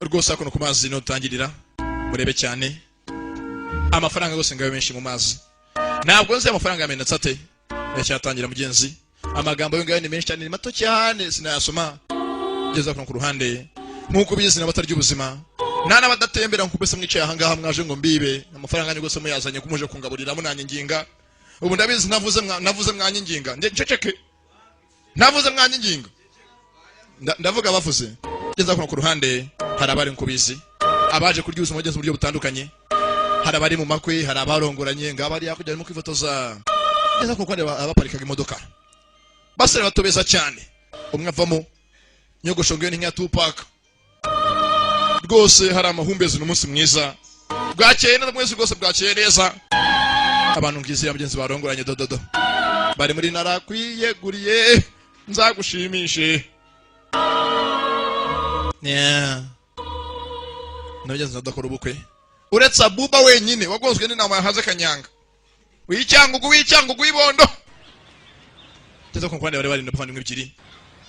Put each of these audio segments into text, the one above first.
Rwose hakuno ku mazi niho dutangirira. Murebe cyane amafaranga rwose ngayo menshi mu mazi. Ntabwo nzi amafaranga yamenetse ate. Iracyatangira mugenzi. Amagambo yo ngayo ni menshi cyane, ni mato cyane, sinayasoma. Ngeze hakuno ku ruhande, nk'uko ubizi, n'abatarya ubuzima nta n'abadatembera, nk'uko mbese mwicaye ahangaha mwaje ngo mbibe amafaranga yanyu rwose, muyazanye ko muje kungaburira, munanyinginga. Ubu ndabizi navuze navuze mwanyinginga. Nceceke, navuze mwanyinginga. Ndavuga bavuze. Ngeze hakuno ku ruhande hari abari, nk'uko ubizi, abaje kurya ubuzima bageze mu buryo butandukanye. Hari abari mu makwe, hari abarongoranye, ngaba bari hakurya barimo kwifotoza. Ngeze hakuno ku ruhande abaparikaga imodoka, basore bato beza cyane. Umwe avamo nyogosho ngiyo ni nk'iya Tupac rwose. Hari amahumbezi, ni umunsi mwiza, bwakeye neza mwese rwose, bwakeye neza. Abantu ngizira mugenzi barongoranye dododo bari muri narakwiyeguriye nzagushimishe. Yeah. Nabagenzi badakora ubukwe uretse Abuba wenyine wagonzwe n'inama yahaze kanyanga w'icyangugu, w'icyangugu, w'ibondo. Ngeze ku ruhande bari bari n'abavandimwe ebyiri.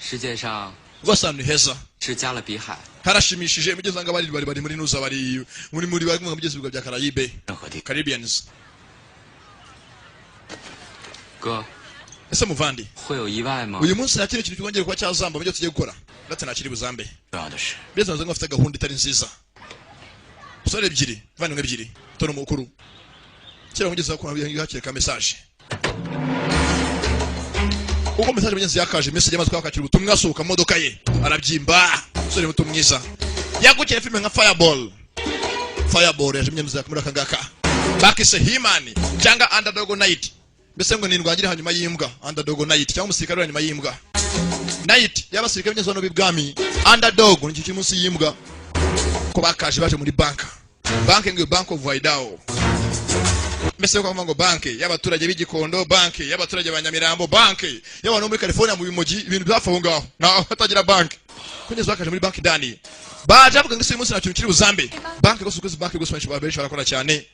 世界上 Rwose ahantu ni heza. 是加勒比海 Harashimishije mugeze nga bari muri nuza, bari mu mugezi bya Caraïbe. 任何地。 Caribbeans. 哥， Ese muvandi, 会有意外吗？ uyu munsi nta kindi kintu cyongeye kuba cyazamba mu byo tugiye gukora ndetse nta kiri buzambe. 重要的是， Mbese bameze nk'abafite gahunda itari nziza. Musore ebyiri, bavandimwe ebyiri, tore umukuru kera mugeze aho hakiri ka message. Uko message mugenzi yakaje, message yamaze kwakira ubutumwa, asohoka mu modoka ye arabyimba. Musore muto mwiza yagukira filime nka Fireball. Fireball yaje mugenzi muri aka ngaka bakise He-Man cyangwa Underdog Knight. Mbese ngo nindwangire hanyuma y'imbwa, Underdog Knight cyangwa umusirikare uri hanyuma y'imbwa. Knight y'abasirikare b'inyezo hano b'ibwami, Underdog ni kiri munsi y'imbwa. Ko bakaje baje muri banka, banki ngo Bank of Idaho. Mbese ko ngo banki y'abaturage b'Igikondo, banki y'abaturage ba Nyamirambo, banki y'abantu bo muri California mu bimogi, ibintu byapfa aho ngaho ntaho hatagira banki. Kugeza bakaje muri banki dani, baje bavuga ngo ese uyu munsi nta kintu kiri buzambe banki rwose? Ukoze banki rwose, benshi barakora cyane.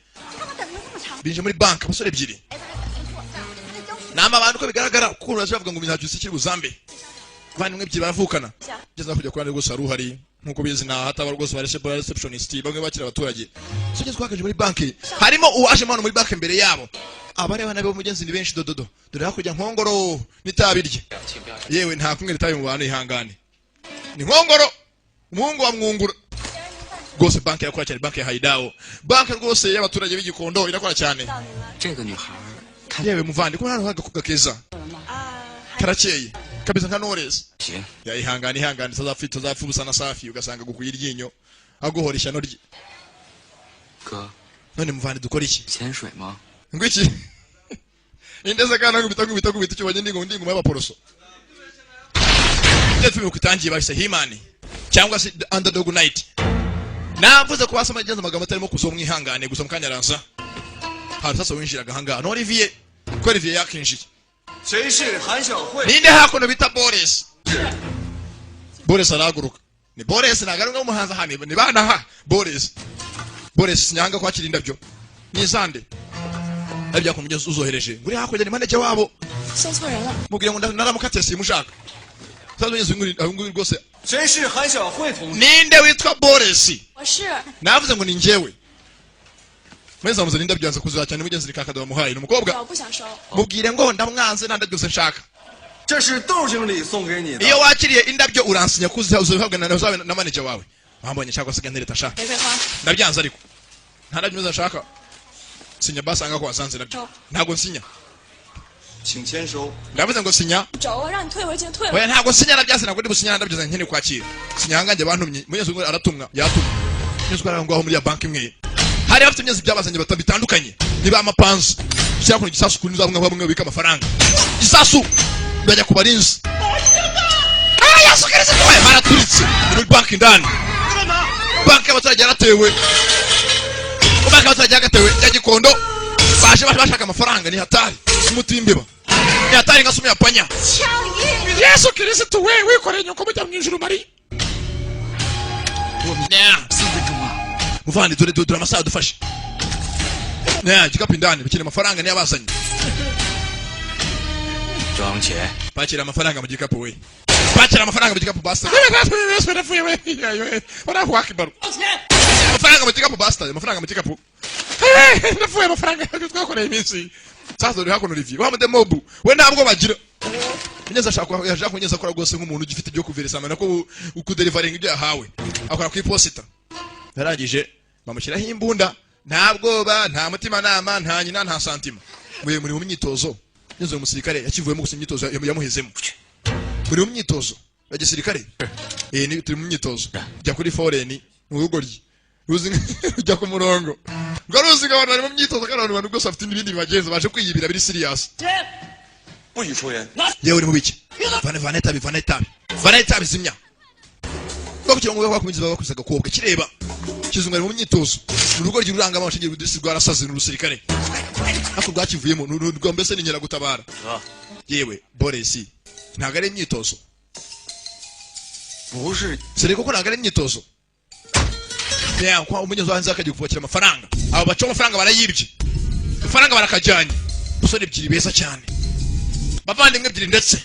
Binje muri banki abasore ebyiri nama abantu uko bigaragara ukuntu baje bavuga ngo nta kintu kiri buzambe. Bavandimwe ebyiri baravukana. Ngeze kujya kurande rwose hari uhari, nkuko bizi na hataba rwose ba receptionist bamwe bakira abaturage. So ngeze twakaje muri banki, harimo uwaje hano muri banki mbere yabo. Abareba nabo mugenzi ni benshi dododo. Dore hakurya nkongoro n'itabi rye. Yewe, nta kumwe itabi mu bantu, ihangane, ni nkongoro umuhungu wa Mwungura rwose. Banki irakora cyane, banki ya Haidao, banki rwose y'abaturage b'Igikondo irakora cyane. 这个女孩看 Yewe muvandi, ko hano agakobwa keza karakeye kabisa nka Knowless. 行， Ya, ihangane, ihangane, tazapfa tazapfa ubusa na safi ugasanga gukuye iryinyo aguhora ishyano rye. 哥， None muvandi, dukora iki? 潜水吗？ Ngo iki? Indeze kana nkubita nkubita nkubita icyo ubonye, ndingo ndingoma y'abaporoso. Ndetse filime itangiye bahise He-Man cyangwa se The Underdog Knight. Navuze ko basoma igenza amagambo atarimo kusoma, mwihangane gusa mukanya aranza. Hari sasa winjiraga ahangaha no Olivier, ko Olivier yakinjiye. 谁是韩小慧？ Ninde hakuno bita Boris? Boris arahaguruka. Ni Boris, ntabwo ari umwe w'umuhanzi aha, ni bana ha Boris. Boris sinyanga kwakira indabyo ni izande ari byakumugeza uzohereje nguri hakurya ni manager wabo. 送错人了。 Mubwira ngo naramukatiye simushaka. Sasa mugenzi nguyu rwose. 谁是韩小慧同学？ Ninde witwa Boris? 我是 Navuze ngo ni njyewe mwese bamuzana indabyo yanze kuzira cyane mugenzi. Ni kakado bamuhaye, ni umukobwa. 我不想收。 Mubwire ngo ndamwanze, nta ndabyo nshaka. 这是窦经理送给你的。 Iyo wakiriye indabyo uransinya kuziha uzihabwa na uzabe na manager wawe wambonye cyangwa se ntereta sha. 玫瑰花， Ndabyanze, ariko nta ndabyo nziza nshaka. Sinya basanga ko wasanze nabyo. Ntabwo nsinya. 请签收。 Ndavuze ngo sinya. 走，让你退回去，退回。 Oya, ntabwo sinya, nabyanze, ntabwo ndi businya ndabyo nkeneye kwakira. Sinya ahangange bantumye mugenzi we aratumwa, yatumwa mugenzi we araho ngaho muri ya banki imwe. Hari bafite imyezi byabazanye bitandukanye, niba amapanzu shyira kuno gisasu kuri bamwe bamwe babika amafaranga, gisasu bajya ku barinzi. Ah, Yesu Kristo we! Baraturitse. Ni muri banki ndani, banki y'abaturage yaratewe, banki y'abaturage yagatewe ya Gikondo. Baje bashaka amafaranga. Ni hatari umuti w'imbeba, ni hatari nka sumu ya panya. Yesu Kristo we, wikoreye nyoko mujya mu ijuru Mariya. Yeah. 四分钟啊！ Muvandi, dore dore dore amasaha adufashe. Yeah, igikapu indani bakeneye amafaranga niyo abazanye. 装钱， Bakira amafaranga mu gikapu we. Bakira amafaranga mu gikapu, bastard. Amafaranga mu gikapu, bastard, amafaranga mu gikapu. Ndapfuye, amafaranga twakoreye iminsi. Sasa uri hakuno, Olivier wa mudemobu we ntabwo bagira. Munyeza ashaka, yashaka kunyeza akora rwose nk'umuntu ugifite ibyo kuveresama nako ukudeliveringa ibyo yahawe, akora ku iposita. Yarangije bamushyiraho imbunda, nta bwoba, nta mutima nama, nta nyina, nta santima. Muri mu myitozo. Munyeza umusirikare yakivuyemo gusa imyitozo yamuhezemo. Muri mu myitozo ya gisirikare, ni turi mu myitozo, jya kuri foreni mu rugo rye ruzi, ujya ku murongo ngo ruzi ngo abantu bari mu myitozo, kandi abantu rwose bafite ibindi bibagenza, baje kwiyibira biri serious. 不许抽烟。 Yewe, uri mu biki? Vane, vane itabi, vane itabi, vane itabi, zimya. Kugira ngo bakomeze bakuze agakobwa kireba kizungu ari mu myitozo ni urugo rw'uranga amashingiye rudisi rwarasaze, ni urusirikare ariko rwakivuyemo, ni urwo mbese ni inkeragutabara. Yewe Boris, ntabwo ari imyitozo. 不是， Sere kuko ntabwo ari imyitozo. Ya kwa umugenzi wanze akajya gupakira amafaranga, abo baca amafaranga barayibye, amafaranga barakajyanye. Umusore ebyiri beza cyane, bavandimwe ebyiri, ndetse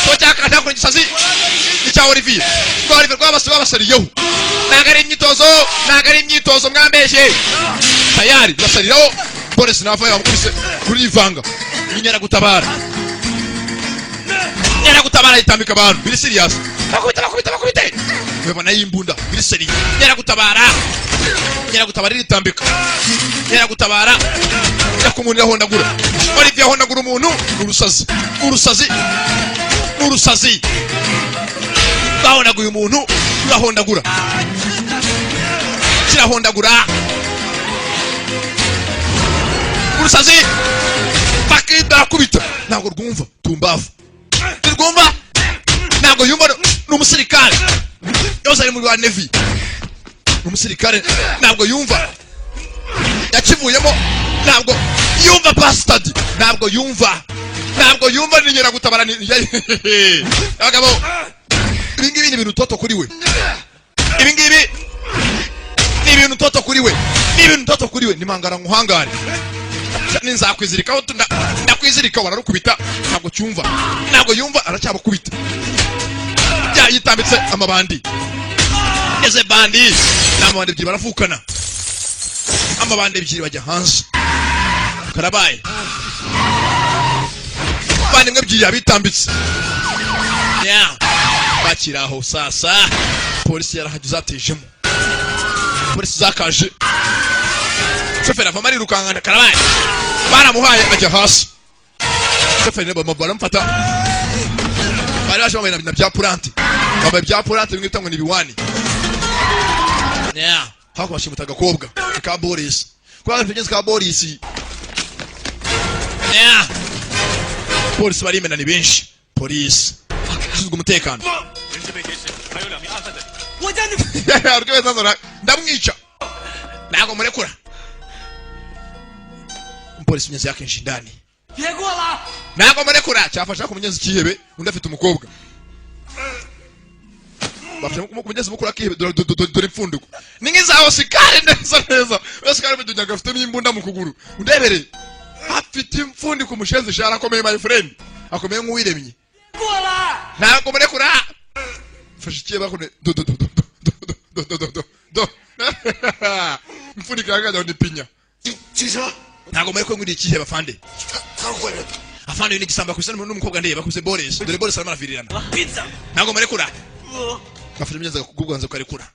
so cyakata kuri gisazi icya Olivier rwa Olivier rwabase babasariyeho. Ntabwo ari imyitozo, ntabwo ari imyitozo, mwambeshye. Tayari basariraho Boris nava yamukubise rurivanga. Inkeragutabara, inkeragutabara yitambika abantu biri serious, bakubita, bakubita, bakubite, ubona y'imbunda biri serious. Inkeragutabara, inkeragutabara iritambika, inkeragutabara yakumuntu irahondagura Olivier, ahondagura umuntu. Ni urusazi, ni urusazi, ni urusazi. Bahondaguye umuntu, rurahondagura, kirahondagura urusazi. Barakubita, ntabwo rwumva, tumbavu, ntirwumva, ntabwo yumva. Ni umusirikare yose ari muri wa navy, ni umusirikare, ntabwo yumva, yakivuyemo, ntabwo yumva, bastard, ntabwo yumva, ntabwo yumva. Ni inkeragutabara, ni abagabo. Ibi ngibi ni ibintu toto kuri we, ibi ngibi ni ibintu toto kuri we, ni ibintu toto kuri we. Ni mangara nkuhangare, ninzakwizirikaho, ndakwizirikaho. Bararukubita, ntabwo cyumva, ntabwo yumva, aracyabakubita. Yitambitse amabandi, eze bandi ni amabandi ebyiri, baravukana amabandi ebyiri, bajya hanze. Karabaye, bandi imwe ebyiri yabitambitse. Yeah. Bakiri aho sasa polisi yarahageze, zatejemo polisi zakaje. Shoferi avamo arirukankana. Karabaye, baramuhaye ajya hasi. Shoferi baramufata, bari baje bambaye na bya purante, bambaye bya purante bimwe bita ngo ni ibiwani. Yeah. Hako bashimuta agakobwa ni ka Boris, kwa gagenzi ka Boris. Yeah. Polisi barimena, ni benshi, polisi ishinzwe umutekano. 人质被劫持，还有两名案犯在。 我将你 Ndamwica, ntabwo murekura. Umupolisi mugenzi yakenshi indani. 别过来！ Ntabwo murekura. Cyafasha ku mugenzi kihebe, undi afite umukobwa, bafashe ku mugenzi mukuru akihebe. Dore, dore, dore, dore impfunduko ni nk'iza Osikari neza neza. Osikari mudunyaga afitemo imbunda mu kuguru, undebere afite impfundiko. Umushenzi shara akomeye, my friend, akomeye nk'uwiremye. 过来！ Ntabwo murekura. Fashe ikihebe bakone, do do do do do do do do do do impfundiko yagaza ni pinya. 警车， Ntabwo murekure, ngwiriye ikihebe afande. 他是坏人。 Afande, uyu ni igisambo, akubise n'umukobwa ndeba, akubise Boris. Dore Boris arimo aravirirana. 闭嘴！ Ntabwo murekura. 我 Bafashe imyenda kubwanza kukarekura.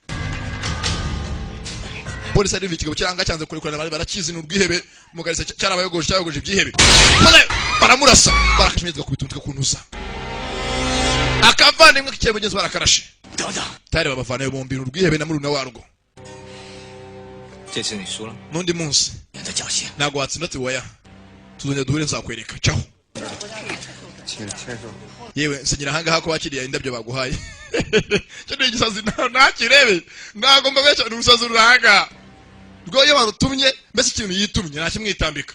Polisi ari ikigabo cyangwa cyanze kurekurana, bari barakizi, ni urwihebe mugarisa, cyarabayogoje, cyayogoje ibyihebe, maze baramurasa, barakashe imyenda gakubita umutwe kuntuza akavandimwe k'ikirego mugenzi, barakarashe. 等等， Tayari babavanayo bombi, ni urwihebe na murumuna warwo. 这次你输了， N'undi munsi. 你的侥幸。 Ntabwo watsinda, ati oya, tuzongera duhure, nzakwereka cyaho. 请签收。 Yewe, nsinyira ahangaha ko wakiriye indabyo baguhaye. Cyo ni igisazi, ntakirebe, ntabwo mbabeshya, ni urusazi ruranga rwo iyo barutumye, mbese ikintu yitumye ntakimwitambika.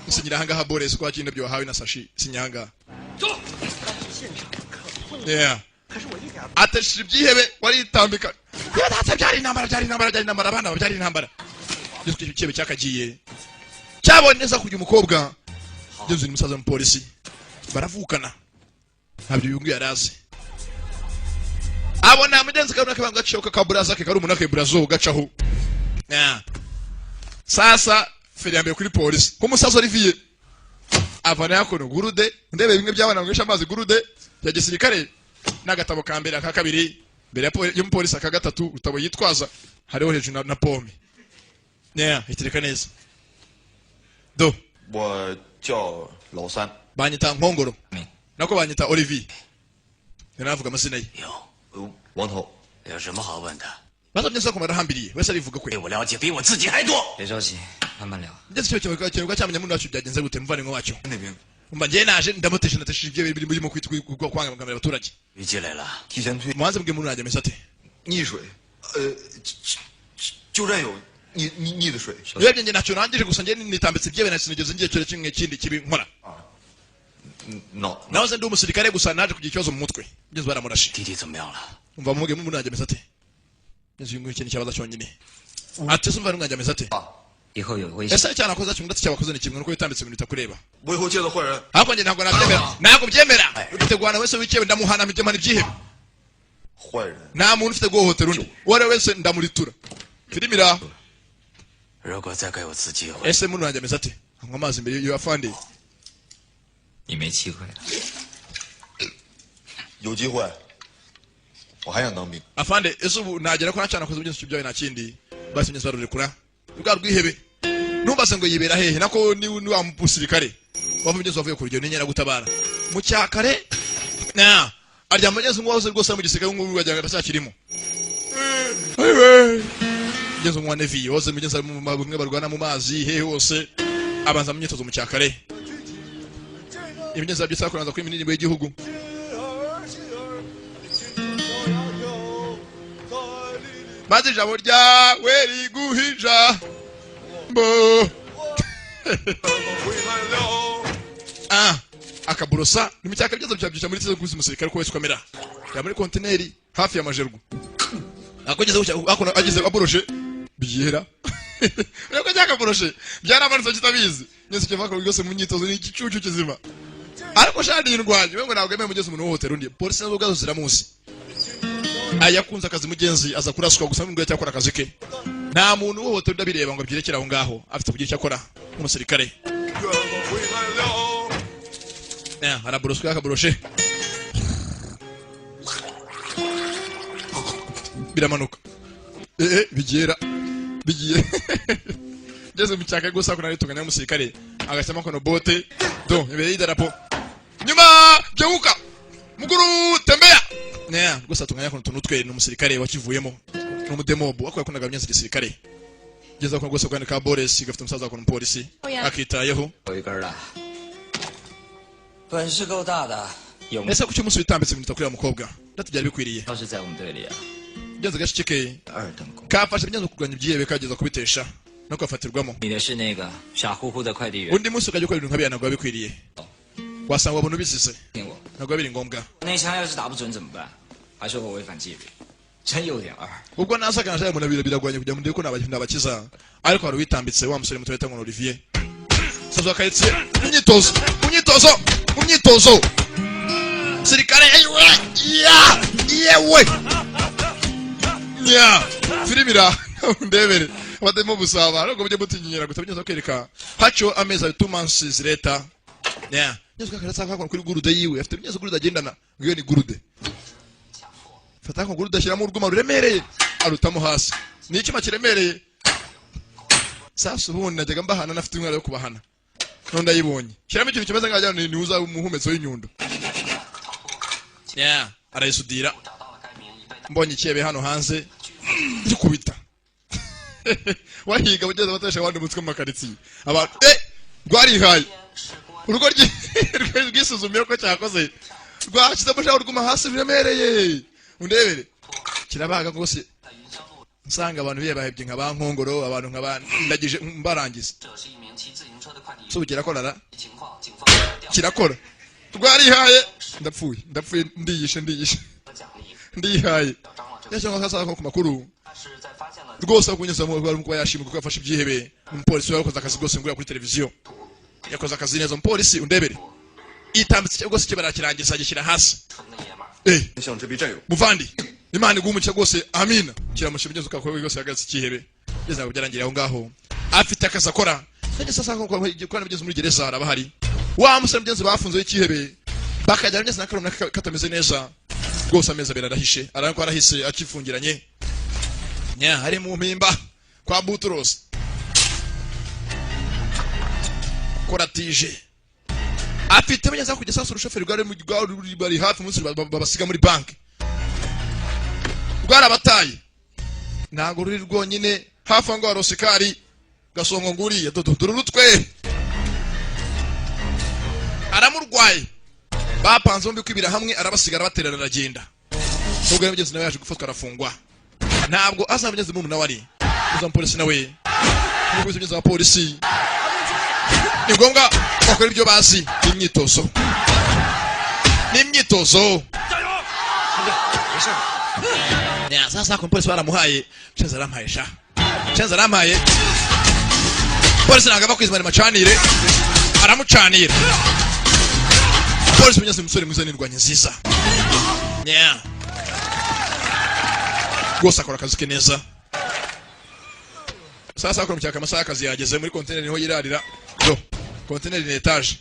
Nsinyira ahangaha Boris ko wakiriye indabyo wahawe na sashi, sinya ahangaha. Yeah. Atesha ibyihebe waritambika. Yewe data, byari intambara, byari intambara, byari intambara, abana byari intambara. Icyo cyebe cyakagiye cyabonye neza kujya umukobwa. Ngeze ni musaza mupolisi baravukana. Ntabyo uyu nguyu yarazi. Abona mugenzi kabona kabanga gaciye kakaburaza ke kari umuntu akeburazo gacaho. Yeah. Sasa feri ya mbere kuri polisi ko musaza Olivier avana yakono gurude ndebe bimwe by'abana ngisha amazi gurude ya gisirikare n'agatabo ka mbere aka kabiri mbere y'umupolisi aka gatatu utabo yitwaza hariho hejuru na pome. Yeah, itireka neza. Do 我叫老三 banyita Nkongoro nako banyita Olivier. Naravuga amazina ye. 王头有什么好问的？ Baza byose ko marahambiriye wese arivuga kwe. 我了解比我自己还多。别着急，慢慢聊。 Ndetse icyo kintu cyamenya muri wacu byagenze gute muvandimwe wacyo. Umva njye naje ndamutesha natesha ibyo birimo kwitwa kwangamira abaturage. 你进来了。 提前推 Muhanze mbwe muri nanjye mesate. 溺水，就占有溺溺溺的水。 Urebye njye ntacyo nangije gusa njye nitambitse ibyebe na sinigeze ngiye cyo kimwe kindi kibi nkora. No. Nahoze ndi umusirikare gusa naje kugira ikibazo mu mutwe. Ngeze baramurashe. 弟弟怎么样了？ Umva muge muri nanjye mesate. Ngeze uyu nguyu ikibazo cyonyine. Ati sumva muri nanjye mesate. 以后有危险。 Ese cyane akoze kimwe ndetse cyabakoze ni kimwe nuko yitambitse ibintu bitakureba. 我以后见到坏人， Ariko njye ntabwo nabyemera. Ntabwo byemera. Ufite guhana wese wikebe ndamuhana mpite ibyihebe. 坏人 Nta muntu ufite guhohotera undi. Uwo ari we wese ndamuritura. Filimi iraho. 如果再给我次机会， Ese muntu wanjye ameze ate? Anywa amazi imbere y'afande. 你没机会了。 有机会，我还想当兵。 Afande ese ubu nagera ko nta cyane akoze byinshi byawe nta kindi. Basi nyine barurekura. Rwa rwihebe. Numbaze ngo yibera hehe nako ni wa musirikare. Wava mugezi wavuye ku rugero n'inyana gutabara. Mu cyakare na aryama mugezi ngo wahoze rwose mu gisirikare ngo wajyanga aracyakirimo. Mugezi ngo wa Navy wahoze mugezi mu bamwe barwana mu mazi hehe hose abanza mu myitozo mu cyakare. Ibigezi byose bakoranza kuri minini y'igihugu. Maze ijambo ryawe riguhija mbo akaburosa ni mu cyaka byazo byabyisha muri tizo kuzi umusirikare ko wese ukamera ya muri kontineri hafi ya majerwa akogeze akona ageze aboroshe byera ureko cyakaboroshe byaramanutse kitabizi nyese cyo bakora byose mu myitozo ni igicucu kizima ariko shandi indwanyi we ngo ntabwo yemewe mugeze umuntu wohotera undi polisi nazo ubwazo ziramuzi ayakunze akazi mugenzi aza kuraswa gusa n'ubwo yacyakora akazi ke nta muntu wohotera undi abireba ngo abyirekere aho ngaho afite kugira icyo akora nk'umusirikare. Araboroswe akaboroshe biramanuka bigera bigiye ngeze mu cyaka gusa ko nari tunganya n'umusirikare agashyiramo kono bote do imbere y'idarapo nyuma byuka muguru tembea. Yeah, gusa tunganya kono tuntu twe n'umusirikare wakivuyemo n'umudemobu akora yakundaga imyenda gisirikare ngeze ko rwose kwandika Boris gafite umusaza wa polisi akitayeho. 有一根了，本事够大的，有 Ese kuki umunsi witambitse ibintu utakurira mukobwa ndetse byari bikwiriye. 要是在我们队里啊， Ngeze gashike 二等功。 kafashe imyanzuro kurwanya ibyihebe kageza kubitesha no kubafatirwamo. 你的是那个傻乎乎的快递员， Undi munsi ukajya ukora ibintu nka biriya ntabwo biba bikwiriye. Wasanga wabona ubizize 听我， ntabwo biba biri ngombwa. 那枪要是打不准怎么办？还说我违反纪律，真有点二。 Ubwo nasaga nashaka umuntu biragwanye kugira ngo ndebe ko nabakiza ariko hari uwitambitse wa musore muto bita ngo Olivier. Sazo akayitse imyitozo imyitozo imyitozo sirikare ayiwe ya yewe nya firimira ndebere abademo busaba ariko mujye mutinyira gutabye kwereka haco ameza 2 months later. Nya nyezo karatsa kakora kuri gurude yiwe afite nyezo gurude agendana ngiyo ni gurude fata ko gurude ashyiramo urwuma ruremereye arutamo hasi ni icyuma kiremereye. Sasa ubundi najyaga mbahana nafite umwana wo kubahana none ndayibonye shyiramo ikintu kimeze nk'ajya ni uza umuhumetso w'inyundo. Yeah, arayisudira mbonye ikebe hano hanze gikubita wahiga bageze batesha abandi umutwe mu makaritsiye abantu rwarihaye urugo rwisuzumiye ko cyakoze rwashyizemo shaho rwuma hasi biremereye undebere kirabaga rwose nsanga abantu biyabahebye nka ba Nkongoro abantu nka ba ndagije mbarangiza so kirakora kirakora rwarihaye ndapfuye ndapfuye ndiyishe ndiyishe ndihaye yashyira nka ku makuru rwose akunyuza mu rwari kuba yashimwe kuko yafashe ibyihebe umupolisi yakoze akazi rwose ngura kuri televiziyo yakoze akazi neza umupolisi undebere Itambitse rwose, icyo barakirangiza, gishyira hasi. Eh. 向这位战友 Muvandi, Imana iguhe umugisha rwose, amina. Kiramushima ugeze ukakora rwose. Yahagaritse ikihebe, ngeze ntabwo byarangiriye aho ngaho, afite akazi akora. Ndetse sasa nko gukora bigeze muri gereza haraba hari wa musore mugenzi bafunze w'ikihebe, bakajyana ngeze n'akarumuna katameze neza rwose. Amezi 2 arahishe, ariko arahise akifungiranye nya hari mu mpimba kwa Butros koratije afite mugenzi kujya. Sasa urushoferi rwari bari hafi umunsi babasiga muri banki rwarabataye, ntabwo ruri rwonyine. Hafi aho ngaho hari Osikari Gasongo nguriye dodo, dore urutwe aramurwaye. Bapanze bombi kwibira hamwe, arabasiga, arabaterera, aragenda. Ubwo rero mugenzi nawe yaje gufatwa, arafungwa. Ntabwo aza mugenzi murumuna we ari uza mupolisi nawe umukozi mugenzi wa polisi. Ni ngombwa bakora ibyo bazi, imyitozo n'imyitozo. Ya, sasa kwa polisi baramuhaye chenza, arampaye sha, chenza arampaye. Polisi ntabwo ava kwizimana macanire, aramucanira polisi. Mugenzi umusore mwiza n'indwanyi nziza. Yeah. Rwose akora akazi ke neza. Sasa akora mu cyaka, amasaha y'akazi yageze. Muri kontineri niho yirarira do, kontineri ni etaje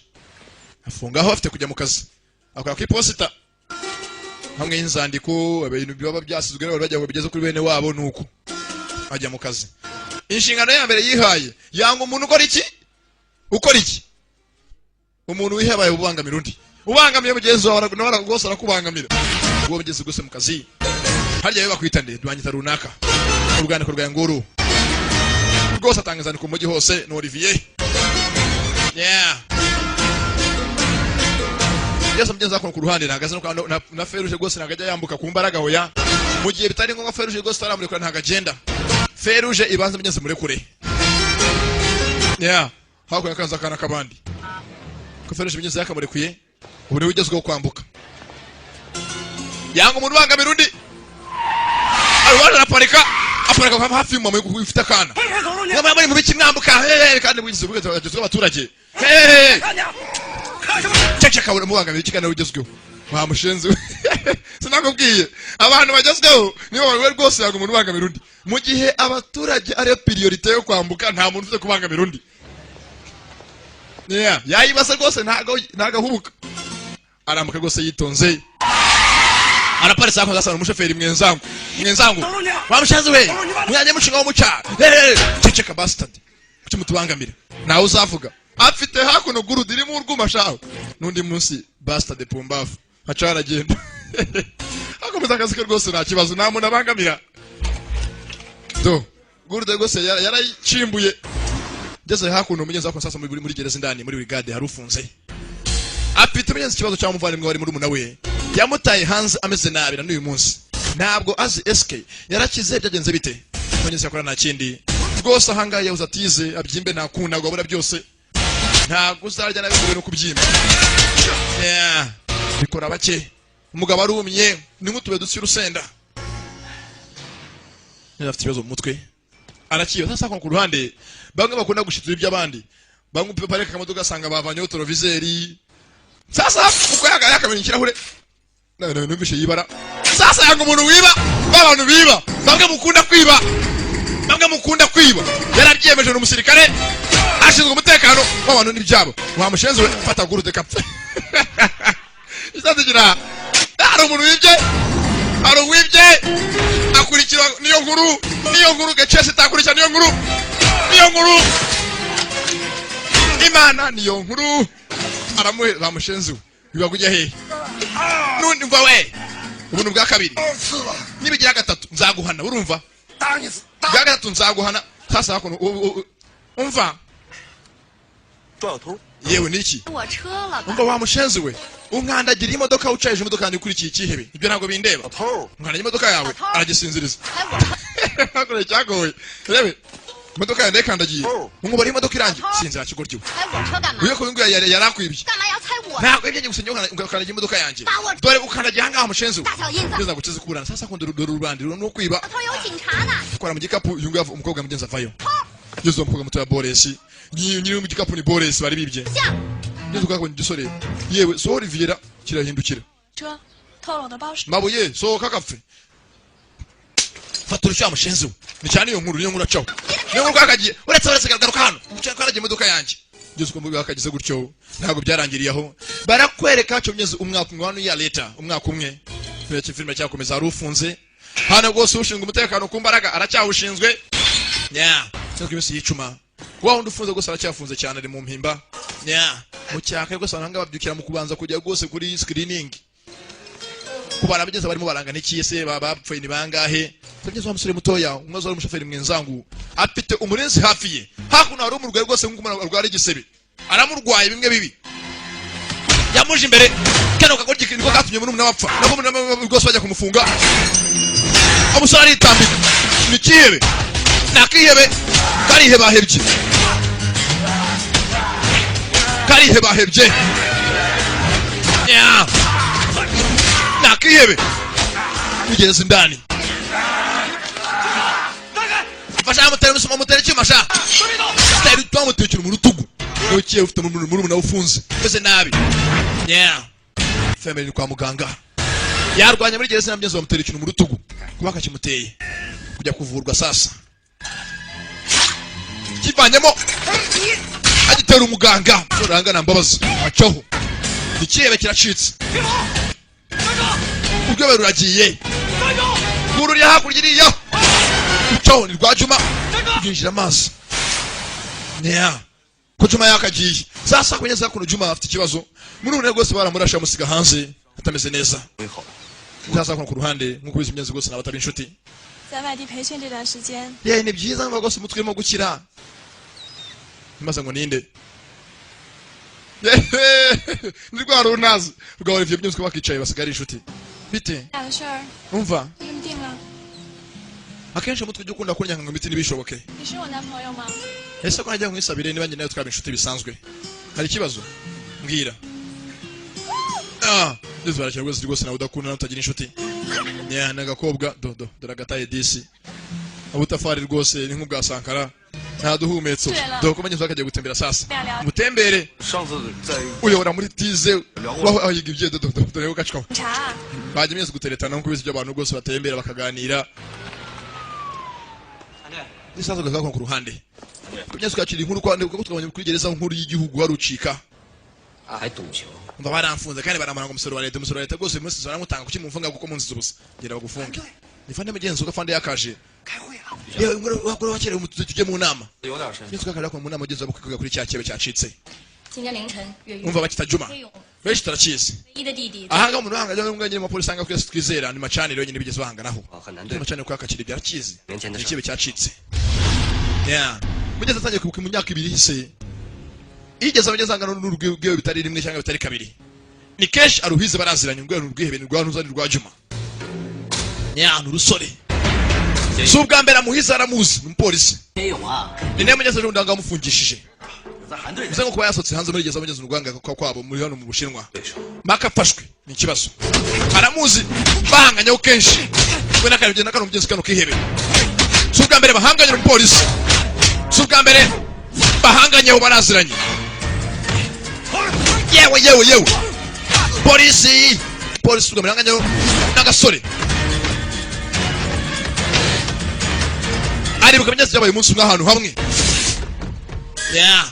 afungaho, afite kujya mu kazi. Akora ku iposita hamwe y'inzandiko, ibintu biba byasizwe n'abantu bajya ngo bigeze kuri bene wabo. Nuko ajya mu kazi. Inshingano ya mbere yihaye, yanga umuntu ukora iki, ukora iki. Umuntu wihabaye ubangamira undi, ubangamiye mugenzi wawe nawe rwose arakubangamira. Uwo mugezi rwose mu kazi harya we bakwita nde? Banyita runaka. Urwandiko rwawe nguru rwose, atanga inzandiko mu mujyi hose, ni Olivier. Yeah. Yesu mugenzi akora ku ruhande, ntabwo azi no na feruje rwose, ntabwo ajya yambuka ku mbaraga. Hoya, mu gihe bitari ngombwa, feruje rwose itaramurikura ntabwo agenda. Feruje ibanza mugenzi murekure. Yeah, hakurya kanza akana k'abandi ko feruje mugenzi yakamurekuye, ubu niwe ugezweho kwambuka. Yanga umuntu ubangamira undi. Arwaje, araparika, aparika hafi y'umumama ufite akana. Mwaba muri mu biki mwambuka hehe? Kandi mwigize ubugezweho abaturage hehe. Ceceka, mubangamira iki kandi ugezweho? Wa mushenzi we, sinakubwiye abantu bagezweho nibo bawe rwose. Yanga umuntu ubangamira undi. Mu gihe abaturage ariyo priorité yo kwambuka, nta muntu ufite kubangamira undi. Yeah, yayibase rwose, ntago ahubuka, arambuka rwose yitonze, araparitse. Hakurya asanga umushoferi mwenzangu, mwenzangu, wa mushenzi we, mujyanye mushinga wo muca. Ceceka bastard, kuki mutubangamira? Ntawe uzavuga, afite hakuno gurudu irimo urwuma shaho n'undi munsi. Bastard, pumbafu, aca aragenda, akomeza akazi ke rwose, nta kibazo, nta muntu abangamira. Do gurudu rwose yarayicimbuye. Ngeze hakuno mugenzi wako. Sasa muri gereza indani muri brigade hari ufunze, afite mugenzi ikibazo cy'umuvandimwe wari muri we yamutaye hanze ameze nabi, na n'uyu munsi ntabwo azi SK yarakize, byagenze bite. Mugenzi yakora nta kindi rwose ahangaha, yabuze atize abyimbe, nta kuntu, ntabwo abura byose, ntabwo uzarya nabi ngo no kubyimba. Yeah. Bikora bake. Umugabo arumye ni nk'utubuye dusa urusenda. Yari afite ikibazo mu mutwe, arakiba. Sasa ku ruhande bamwe bakunda gushitura iby'abandi, bamwe pareka akamodoka ugasanga bavanyeho rétroviseur. Sasa uko yakamenya ikirahure nawe nawe numvishe yibara. Sasa yanga umuntu wiba, ba bantu biba, bamwe mukunda kwiba, bamwe mukunda kwiba. Yarabyiyemeje, ni umusirikare ashinzwe umutekano w'abantu n'ibyabo. Wamushenzi we, fata gurude kapfa isazigira. Hari umuntu wibye, hari uwibye, akurikira niyo nkuru, niyo nkuru gacesi itakurikira niyo nkuru, niyo nkuru Imana, niyo nkuru. Aramuhe bamushenzi we, biba kujya hehe nundi? Mva we, ubuntu bwa kabiri nibigira gatatu nzaguhana, urumva? Bwa gatatu nzaguhana. Sasa hakuno umva. 抓小偷。 Yewe niki? 我车了吧？ Umva wa mushenzi we, unkandagira imodoka, ucaje imodoka yanjye ukurikiye ikihebe, ibyo ntabwo bindeba. 偷。 Unkandagira imodoka yawe, aragisinziriza. 开我车， Hakurya cyagoye, rebe imodoka yanjye ndayikandagiye, umubare imodoka irangiye, sinzira kigoryi we. 开我车干嘛？ Uyo ko nguyu yarakwibye. 干嘛要拆我？ Ntabwo ibyo gusa, njye ukandagira imodoka yanjye, dore ukandagira ahangaha mushenzi we. 大小印子， Ngeze gukiza kuburana. Sasa akunda dore urubandi no kwiba. 小偷有警察呢。 Kora mu gikapu uyu nguyu, umukobwa mugenzi avayo. Ngeze uwo mukobwa muto ya Boresi, nyiri mu gikapu ni Boresi bari bibye. 像 Ngeze ukakabonye igisore, yewe, sohora Oliviera, kirahindukira. 车偷了我的包是 Mabuye, sohoka gapfe, fata urushya mushenzi we. Ni cyane iyo nkuru, niyo nkuru acaho, niyo nkuru kakagiye. Uretse garuka hano, cyane karagiye imodoka yanjye. Ngeze uko mbuga kagize gutyo, ntabwo byarangiriye aho. Barakwereka cyo mugeze umwaka umwe hano ya leta, umwaka umwe. Filime, filime cyakomeza. Hari ufunze hano rwose, ushinzwe umutekano ku mbaraga aracyawushinzwe nya cyangwa iminsi yicuma. Wa wundi ufunze rwose aracyafunze cyane, ari mu mpimba nya mu cyaka rwose. Abantu babyukira mu kubanza kujya rwose kuri screening, kubara abageze barimo barangana iki, ese bapfuye ni bangahe? Tugeze wa musore mutoya umwe wari umushoferi mwenzangu, afite umurinzi hafi ye. Hakuno hari umurwayi rwose, nk'uko umuntu arwara igisebe, aramurwaye bimwe bibi, yamuje imbere. Kano kagoryi niko katumye murumuna wapfa, nako murumuna rwose bajya kumufunga. Umusore aritambika, ni ikihebe, ni akihebe, karihebahebye, karihebahebye nya, ni akihebe. Mugereza indani, fasha, amutera umusuma, amutera icyuma sha, tera twamutekera mu rutugu. Ukiye ufite murumuna ufunze meze nabi nya. Family ni kwa muganga, yarwanya muri gereza, nabyo bamutera ikintu mu rutugu, kuba kakimuteye kujya kuvurwa. Sasa kivanyemo agitera umuganga urangana mbabazi, acaho ikirebe kiracitse, urwego ruragiye, ruriya hakurya iriya ucaho ni rwa Juma, rwinjira amazi nya ko Juma yakagiye. Sasa kugeza kuno Juma afite ikibazo muri ubu rwose, baramurasha bamusiga hanze atameze neza. Sasa kuno ku ruhande, nk'uko bizi imyenzi rwose n'abatari inshuti. 在外地培训这段时间， Yewe, ni byiza ngo rwose umutwe urimo gukira, maze ngo ninde? Yewe, ni rwa runtazi rwa Olivier byose, bakicaye basigara inshuti bite? 俩的事儿 Umva, 就这么定了。 akenshi umutwe ujya ukunda kurya ngo imiti ntibishoboke. 你是我男朋友吗？ Ese ko najya nkwisabire niba njye nawe twaba inshuti bisanzwe, hari ikibazo? Mbwira. Ah, ndetse barakira rwose, rwose nawe udakunda nawe utagira inshuti nya. Ni agakobwa dodo, dore agataye disi, ubutafari rwose ni nk'ubwa Sankara, nta duhumetso. Dore ko bageze bakajya gutembera. Sasa mutembere. 上次在 Uyobora muri tize waho ahiga ibyo dodo, dore ko gacikaho. 警察， Bajya mwese guteretana, nk'uko bizi by'abantu rwose batembera bakaganira. Nisanzwe gakako ku ruhande kumyezi twakira inkuru kwa kuko twabonye kuri gereza nkuru y'igihugu harucika. 还赌球， Umva, baramfunze kandi baramara ngo umusoro wa leta, umusoro wa leta rwose umunsi baramutanga, kuki mumfunga? Kuko munziza ubusa, genda bagufunge. Ni fande mugenzi uko fande yakaje. Yewe, wakora wakerewe, tujye mu nama. 有点身 Mugenzi wakajya mu nama, mugenzi wabo kuri cya kibe cyacitse. 今天凌晨，越狱 Umva, bakita Juma, 黑勇 benshi turakizi. 唯一的弟弟 Ahanga umuntu uhangana n'umwe nyine mu polisi anga twese twizera ni macaniro yonyine bigeze bahanganaho. 很难对 Macaniro kwa kakiri byarakizi. Ngende. Ni ikibe cyacitse yeah. Mugeze atangiye kwibuka mu myaka 2 ihise, yigeze abageze angana n'urwego bitari rimwe cyangwa bitari kabiri, ni kenshi aruhize, baraziranye. Urwego rwihebe ni rwa ntuzani rwa Juma nya, ni urusore, si ubwa mbere amuhize, aramuzi, ni umupolisi. 黑勇啊， Ni nawe mugeze ejo bundi ahangaha amufungishije. 咱韩队 Bivuze ngo kuba yasohotse hanze muri gereza, mugeze urwanga kwa kwabo muri hano mu Bushinwa. 对手， Maka afashwe ni ikibazo, aramuzi, bahanganyeho kenshi we n'akantu n'akantu mugenzi kano kihebe. Si ubwa mbere bahanganye n'umupolisi, si ubwa mbere bahanganyeho, baraziranye. Yewe, yewe, yewe, polisi, polisi, ubwa mbere bahanganyeho n'agasore. Aribuka mugenzi byabaye umunsi umwe ahantu hamwe. Yeah.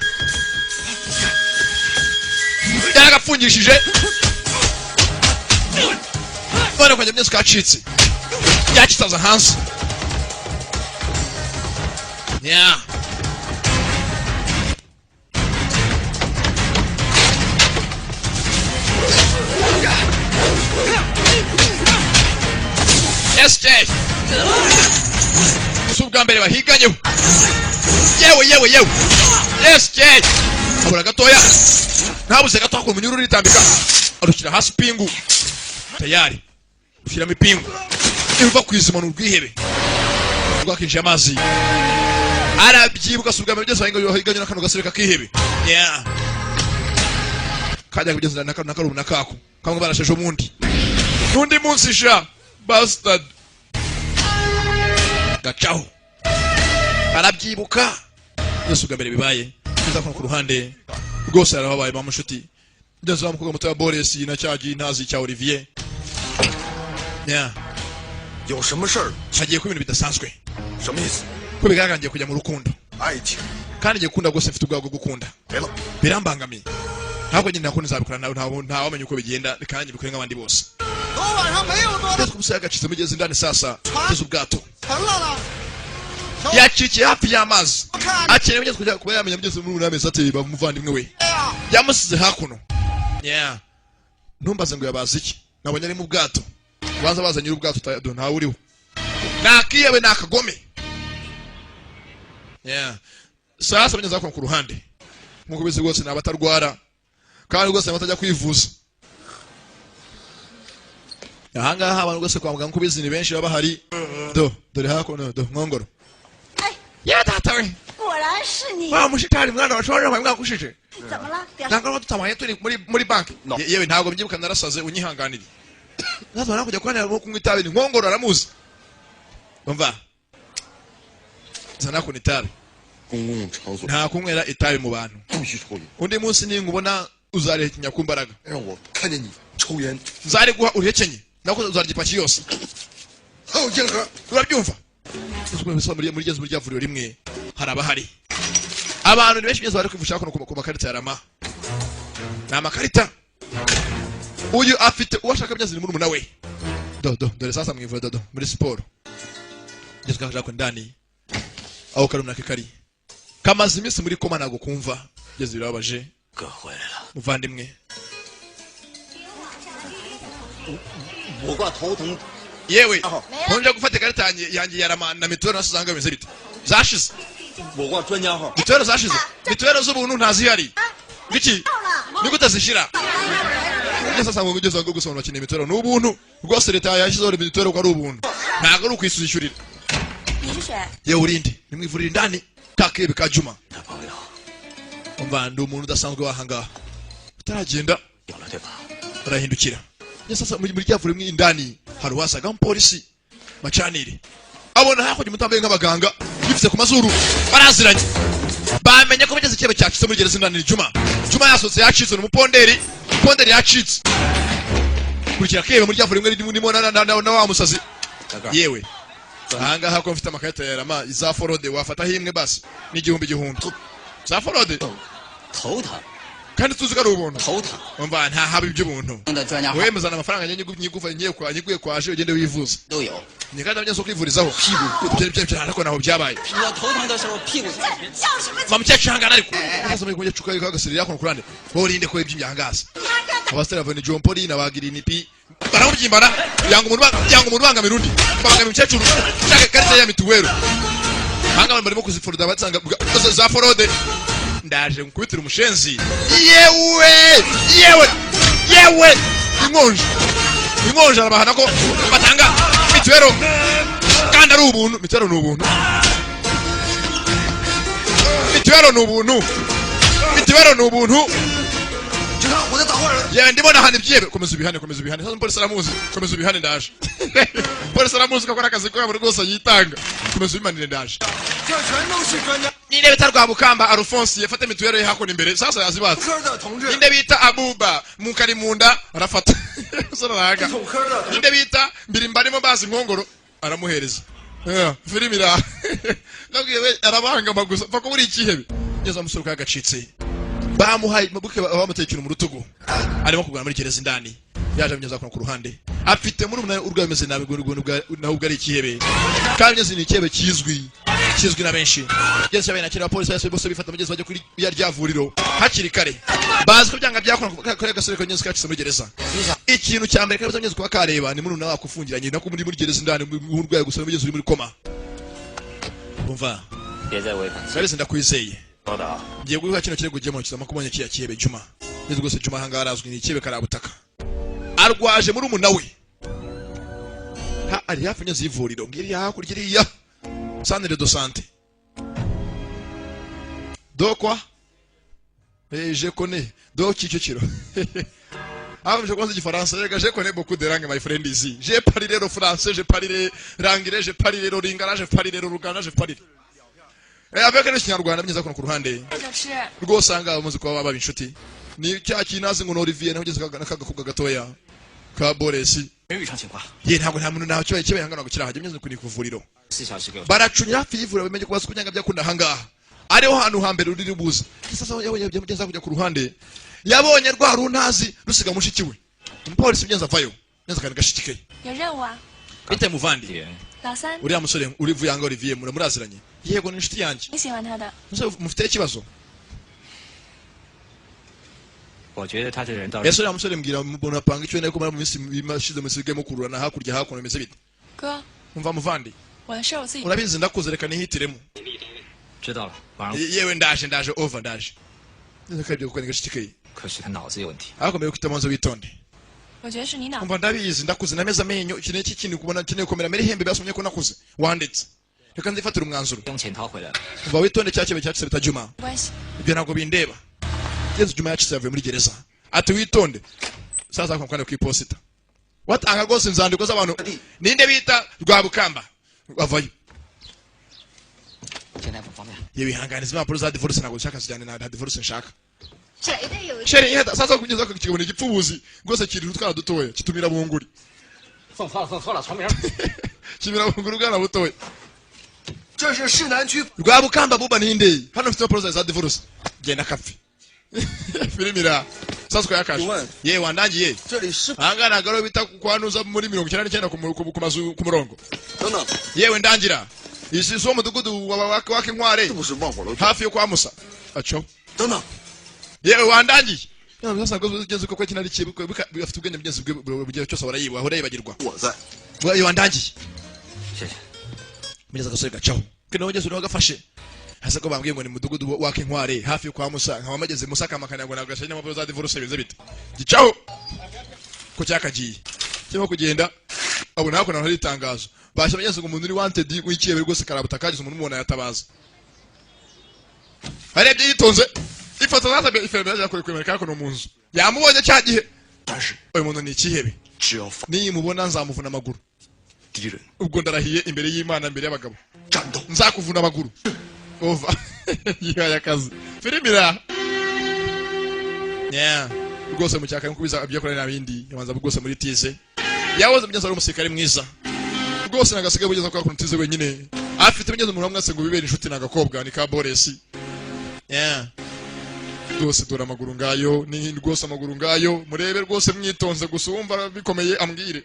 Yaragapfungishije none kwanjye mugenzi kacitse, yakitaza hanze. Yeah. SJ, si ubwa mbere bahiganyeho. Yewe, yewe, yewe, SJ habura gatoya, ntabuze gato hakura umunyururu uritambika, arushyira hasi ipingu, tayari ushyiramo ipingu iva ku izima. Ni urwihebe rwakinjiye amazi, arabyibuka, si ubwa mbere byose bahiganye n'akano gasore kakihebe. Yeah. Kajya kugeza na kano na karumuna kako kamwe barasheje umundi n'undi munsi sha bastard gacaho, arabyibuka byose ubwa mbere bibaye. Tuza ku ruhande Rwose yarababaye bamushuti. Ngeze wa mukobwa muto wa Boris na cyagiye ntazi cya Olivier. Yeah. 有什么事儿？ Hagiye kuba ibintu bidasanzwe. 什么意思？ Ko bigaragara ngiye kujya mu rukundo. 爱情 Kandi ngiye gukunda rwose, mfite ubwoba bwo gukunda. 没了。 Birambangamiye. Ntabwo nyine nakunda nzabikora nawe, ntawamenya uko bigenda, reka nanjye mbikore nk'abandi bose. 昨晚上没有多 Ndetse umusore yagacitse mugeze indani sasa, teze ubwato. 沉了呢。 Yacikiye hafi y'amazi. 看 Akeneye mugeze kujya kuba yamenya mugeze muri amezi ati bamuvandimwe we. 哎呀， Yamusize hakuno. Yeah. Ntumbaze ngo yabaze iki. Nabonye ari mu bwato. Banza baza nyiri ubwato ntawe uriho. Nakiyewe nakagome. Yeah. Sasa mugeze hakuno ku ruhande. Nkuko bizi rwose ni abatarwara. Kandi rwose batajya kwivuza. Ahangaha abantu rwose kwa muganga nkuko bizi ni benshi baba bahari. Do, dore hakuno do nkongoro. Ya data we. 果然是你， Wa mushitari mwana washobora mwakushije. 怎么了？表 Ntabwo tutabaye turi muri banki. Yewe ntabwo mbyibuka, narasaze, unyihanganire. Natwe nawe kujya kuganira no kunywa itabi ni nkongoro aramuzi. Umva. Zana kunywa itabi. 公共场所 Nta kunywera itabi mu bantu. 不许抽烟， Undi munsi ninkubona uzarihekenya ku mbaraga. 让我看见你抽烟， Nzariguha urihekenye. Nako uzarya ipaki yose. 还有烟盒。 Urabyumva? Muri muri rya vuriro rimwe hari abahari. Abantu ni benshi bigeze bari kwivusha hakuno ku makarita ya Rama. Ni amakarita. Uyu afite uwo ashaka byazi ni murumuna we. Do do dore sasa mu ivuriro do muri siporo. Ngeze kaje ko ndani. Aho karumuna ke kari. Kamaze iminsi muri koma ntago kumva. Ngeze birababaje. 哥回来了， Muvandimwe. 我挂头疼， Yewe, nkonje gufata ikarita yanjye ya Rama na mituweli nasuzanga bimeze bite? Zashize. 我挂专家号。 Mituweli zashize. Mituweli z'ubuntu ntazihari. Biki? Ni gute zishira? Ngeze sasa ngo ugeze ngo gusa bakeneye mituweli ni ubuntu. Rwose leta yashyizeho mituweli ko ari ubuntu. Ntabwo ari ukwishyurira. 你是谁？ Yewe urinde, ni mu ivuriro indani kakebe ka Juma. 他朋友 Umva ndi umuntu udasanzwe wahangaha. Utaragenda 有了对吧？ arahindukira. Ngeze sasa muri rya vuriro indani hari uwasaga umupolisi macanire. Abona hakurya umutambaye nk'abaganga yifite ku mazuru baraziranye. Bamenye ko bageze ikebe cyacitse muri gereza indani ni Juma. Juma yasohotse yacitse, ni umuponderi. Ponderi yacitse. Kurikira kebe muri rya vuriro rimwe ririmo na wa musazi. 大个， Yewe. Ahangaha ko mfite amakarita ya Rama za forode wafataho imwe basi ni igihumbi igihumbi. Za forode 头疼， kandi tuzi ko ari ubuntu. 头疼， Umva nta haba iby'ubuntu. 的专家号 Wemezana amafaranga nyigufa ngiye kwa nyiguye kwaje ugende wivuza. 都有。 Ni kandi abanyeshuri kwivurizaho. Ibyo ariko naho byabaye. 我头疼的时候屁股。 叫什么？ Va mukecuru hangana ariko. Sasa muri kumukecuru kayo kagasirira yakono kurande. Wowe urinde ko iby'imyangaza. Abasitari bavana John Paul na bagira inipi. Baramubyimbana yanga umuntu yanga umuntu bangamira undi. Bangamira umukecuru. Shaka karita ya mituweli. Hanga barimo kuziforoda batanga za forode. Ndaje nkubitira umushenzi. Yewe! Yewe! Yewe! Inkonje. Inkonje arabahana ko batanga mituweli kandi ari ubuntu. Mituweli ni ubuntu. Mituweli ni ubuntu. Mituweli ni ubuntu. 警察，我在打坏人。 Yewe ndibona hano ibyebe. Komeza ubihane, komeza ubihane. Sasa umupolisi aramuzi. Komeza ubihane ndaje. Polisi aramuzi ko akora akazi kabo rwose yitanga. Komeza ubimanire ndaje. 这全都是专家 Ninde bita Rwabukamba Alphonse yafata mituweli ye hakuno imbere. Sasa yazibatse. 科的同志， Ninde bita Abuba Mukarimunda arafata. Sasa 统科的同 Ninde bita Mbirimbarimo bazi nkongoro aramuhereza. Yeah, filimi ira. Nabwiye we arabangama gusa pfa ko uri ikihebe. Ngeze amusore kagacitse. Bamuhaye mabuke bamuteye ikintu mu rutugu. Arimo kugana muri gereza indani. Yaje amugeza ku ruhande. Afite muri umunani urwaye ameze nabi nawe ubwo ari ikihebe. Kandi ngeze ni ikihebe kizwi. Kizwi na benshi. Ngeze yabaye nakira abapolisi bose bose bifata mugeze bajya kuri ya rya vuriro hakiri kare. Bazi ko byanga byakora kare gasore ko ngeze kacitse muri gereza. Ikintu cya mbere kabuza ngeze kuba kareba ni muri nawe akufungiranye nako muri gereza indani urwaye gusa mugeze uri muri koma. Umva. 别再违反纪 Sarese ndakwizeye. 律的啊！ Ngiye guha kino kirego ugiyemo kizama kubonye kiriya kihebe Juma. Nzi rwose Juma ahangaha arazwi ni ikihebe karabutaka. Arwaje muri umuna we. Ha ari hafi nyazi y'ivuriro ngiri hakurya iriya. Centre de santé. Do quoi? Eh je connais. Do Kicukiro. Ah, je connais du français, je connais beaucoup de langues, my friend ici. J'ai parlé le français, j'ai parlé l'anglais, j'ai parlé le lingala, j'ai parlé le luganda, j'ai parlé. Avec n'ikinyarwanda myiza kuno ku ruhande. 就吃。 Rwose aha ngaha bamaze kuba baba inshuti. Ni cya kinazi ngo ni Olivier nawe ugeze n'akagakobwa gatoya ka Boresi. 没有异常情况。 Ye, ntabwo nta muntu nta kibaye kibaye hangana ngo kirahajya myiza kuni kuvuriro. 4小时给我。 Baracunya hafi y'ivuriro bamenye ko basukunyanga byakunda aha ngaha. Ariho hantu hambere ruri buze. Sasa yabonye byamugeza kujya ku ruhande. Yabonye rwa runtazi rusiga mushiki we. Umupolisi mugenzi avayo. Neza kandi gashiki ke. 有任务啊， Bite muvandi. 老三， Uriya musore uri vuyanga Olivier muraziranye. Yego, ni inshuti yanjye. 你喜欢他的？ Muze mufite ikibazo. 我觉得他这人倒是 Ese uriya musore mbwira mbona panga icyo nari kumara mu minsi ishize musigaye mukururana hakurya hakuno bimeze bite? 哥， Umva muvandi. 我的事儿我自己。 Urabizi ndakuze reka nihitiremo. 知道了。晚上， Yewe ndaje ndaje over ndaje. Neza kabyo kuko ni gashiki ke. 可是他脑子有问题。 Ariko mbere kwita manzo witonde. 我觉得是你脑 Umva ndabizi ndakuze nameze amenyo iki n'iki kintu kubona kineye komera mere ihembe byasomye ko nakuze wanditse reka nzifatire umwanzuro. 用钱讨回来了。 Umva witonde cya kibe cyacitse bita Juma. 没关系。 Ibyo ntabwo bindeba. Yezu Juma yacitse yavuye muri gereza ati witonde sasa kwa kwandika ku iposita watanga rwose inzandiko z'abantu ninde bita Rwabukamba avayo. 现在不方便。 Yewe ihanganiza impapuro za divorce ntabwo nshaka zijyane na divorce nshaka. 谁的有 Sheri iheta sasa kugeza ku kigabano igipfubuzi rwose kirira utwana dutoya kitumira bunguri. 送错了，送错了，重名。 Kimira bunguri ubwana butoya. 这是市南区 Rwabukamba buba ninde hano mfite impapuro za divorce genda kapfe filimira sasa ko yakaje. Uwe. Yewe wandangiye. 这里是 Ahangaha ntabwo ariho bita kwanuza muri 99 ku mazu ku murongo. 等等， Yewe ndangira isi si mudugudu wa Kinkware 这不是望火楼？ hafi yo kwa Musa aco. 等等， Yewe wandangiye. Yewe sasa ngo ugenze uko kina ari kibi afite ubwenge mugenzi bwe bugiye cyose barayiba ahora yibagirwa. 我在。 Yewe wandangiye. 谢谢。 Mugeze agasore gacaho kino ugeze uriho gafashe hasa ko bambwiye ngo ni mudugudu wa Kinkware hafi yo kwa Musa nkaba mageze Musa kamakana ngo ntabwo gashanye n'amapuro za divorce bize bite gicaho ko cyakagiye kirimo kugenda abona hakuno hari itangazo basha bageze ngo umuntu uri wanted w'ikiyebe rwose karabuta kagize umuntu umubona yatabaza arebye yitonze ifoto zasabye ifemera yakore kwemera hakuno mu nzu yamubonye cya gihe. 但是 Uyu muntu ni ikihebe. 只要发 Niyimubona nzamuvuna amaguru. 敌人 Ubwo ndarahiye imbere y'Imana imbere y'abagabo 战斗， nzakuvuna amaguru over yihaye akazi filimira yeah rwose mu cyaka nkubiza ibyo akora n'abindi yabanza rwose muri tize yahoze mugenzi ari umusirikare mwiza rwose nagasigaye bugeza kwa kuntu tize wenyine afite mugenzi umuntu wamwase ngo bibere inshuti nagakobwa ni ka Boresi yeah rwose dore amaguru ngayo ni rwose amaguru ngayo murebe rwose mwitonze gusa wumva bikomeye ambwire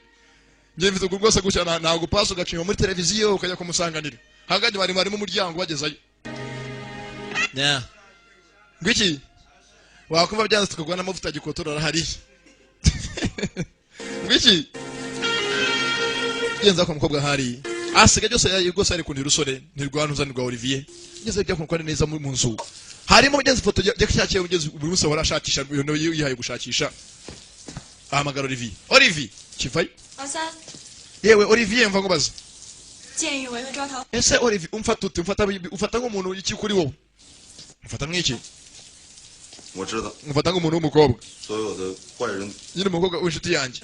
njye mfite ubwo rwose gutya ntabwo pasi ugacinya muri televiziyo ukajya kumusanganira hanganye bari barimo umuryango bagezayo yeah ngwiki wakumva byanze tukagwa n'amavuta gikotora arahari ngwiki genza ko mukobwa hari asiga byose rwose ari kundi rusore ntirwanuza nirwa Olivier ngeze byo kumukora neza mu nzu harimo mugenzi ifoto ya cyakiye mugenzi buri munsi ahora ashakisha uyu yihaye gushakisha ahamagara Olivier Olivier kivayo. 老三， Yewe Olivier mva nkubaza. 见义勇为和抓逃， Ese Olivier umfata ute umfata umfata nk'umuntu iki kuri wowe umfata nk'iki 我知道 umfata nk'umuntu w'umukobwa. 所有的坏人， Nyine umukobwa w'inshuti yanjye.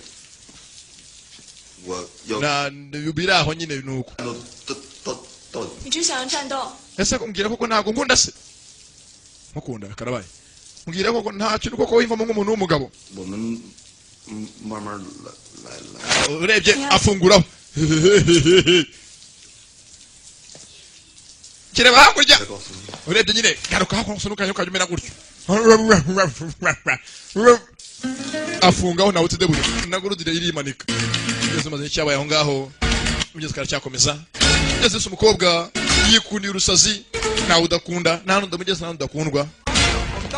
我要 Na biri aho nyine nuko. 战斗到到到底。 你只想要战斗， Ese mbwira koko ntabwo nkunda se nkukunda karabaye mbwira koko nta kintu koko wiyumvamo nk'umuntu w'umugabo. 我们嗯慢慢来来来， Urebye afunguraho kireba hakurya. 再告诉你， Urebye nyine garuka hakuno gusa ntukajya ukajya umera gutyo afungaho nawe utidebure nagurudire irimanika ngeze maze icyabaye aho ngaho ngeze karacyakomeza ngeze se umukobwa yikundiye urusazi ntawe udakunda nta n'undi mugeze nta n'undi udakundwa.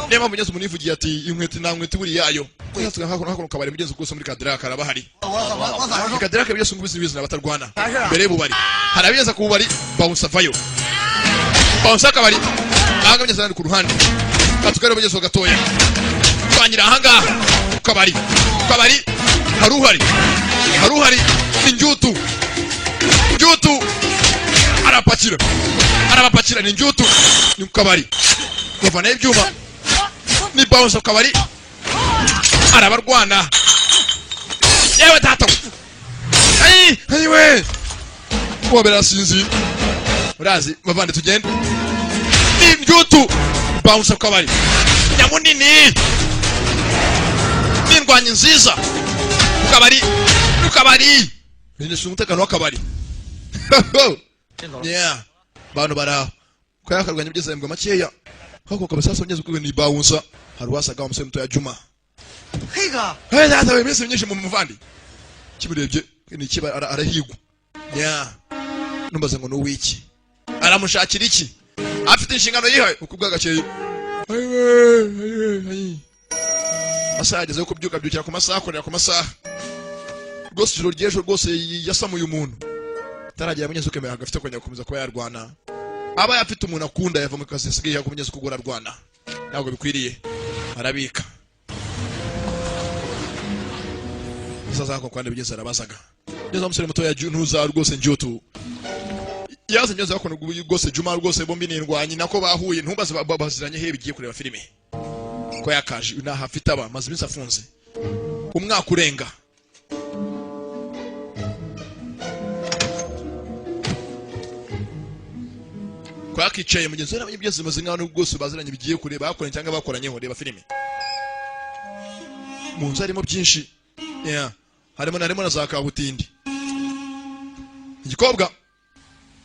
Niyo mpamvu ngeze umuntu yivugiye ati inkweto nta nkweto iburi yayo ngeze hakuno hakuno kabari mugeze rwose muri kadiraka araba hari 我早上 kadiraka byose ngo bizi n'abatarwana mbere y'ububari hari abigeze ku bubari bounce avayo bounce akabari ahanga mugeze ku ruhande katukari mugeze gatoya twangira ahangaha kabari kabari haruhari haruhari ni njutu njutu arapakira arabapakira ni njutu ni kabari bavana ibyuma ni bounce kabari arabarwana yewe tata ayi ayiwe wabera sinzi urazi bavande tugende. Njutu bouncer ku kabari, nyamunini n'indwanyi nziza ku kabari, ku kabari ni umutekano w'akabari. Yeah, bantu baraho kaya karwanya ibyiza mbwa makeya hako kabisa. Sasa ngeze ni bouncer, hari uwasaga umusore muto ya Juma. 黑哥， Hey, data we, iminsi myinshi mu muvandi. Kimurebye ni ikiba arahigwa. Yeah, numbaza ngo ni uwiki, aramushakira iki? Afite inshingano yihaye uko bwagakeye. Amasaha yageze yo kubyuka, abyukira ku masaha, akorera ku masaha rwose. Ijoro ry'ejo rwose yasamuye umuntu ataragera munyezi ukemera agafite kongera gukomeza kuba yarwana, aba afite umuntu akunda, yava mu kazi asigaye yakomeza kugura arwana, ntabwo bikwiriye, arabika. Sasa ako kwandi bigeze arabazaga ngeze umusore muto ya ntuza rwose njutu yaze ngeze hakuno rwose. Juma rwose bombi ni indwanyi, nako bahuye ntumbaze baziranye he, bigiye kureba filime ko yakaje naha afite aba maze iminsi afunze umwaka urenga. Ko yakicaye mugenzi we n'abanye byose bimeze nkaho rwose baziranye, bigiye kureba bakoranye cyangwa bakoranyeho. Reba filime mu nzu harimo byinshi. Yeah. Harimo na za kabutindi, igikobwa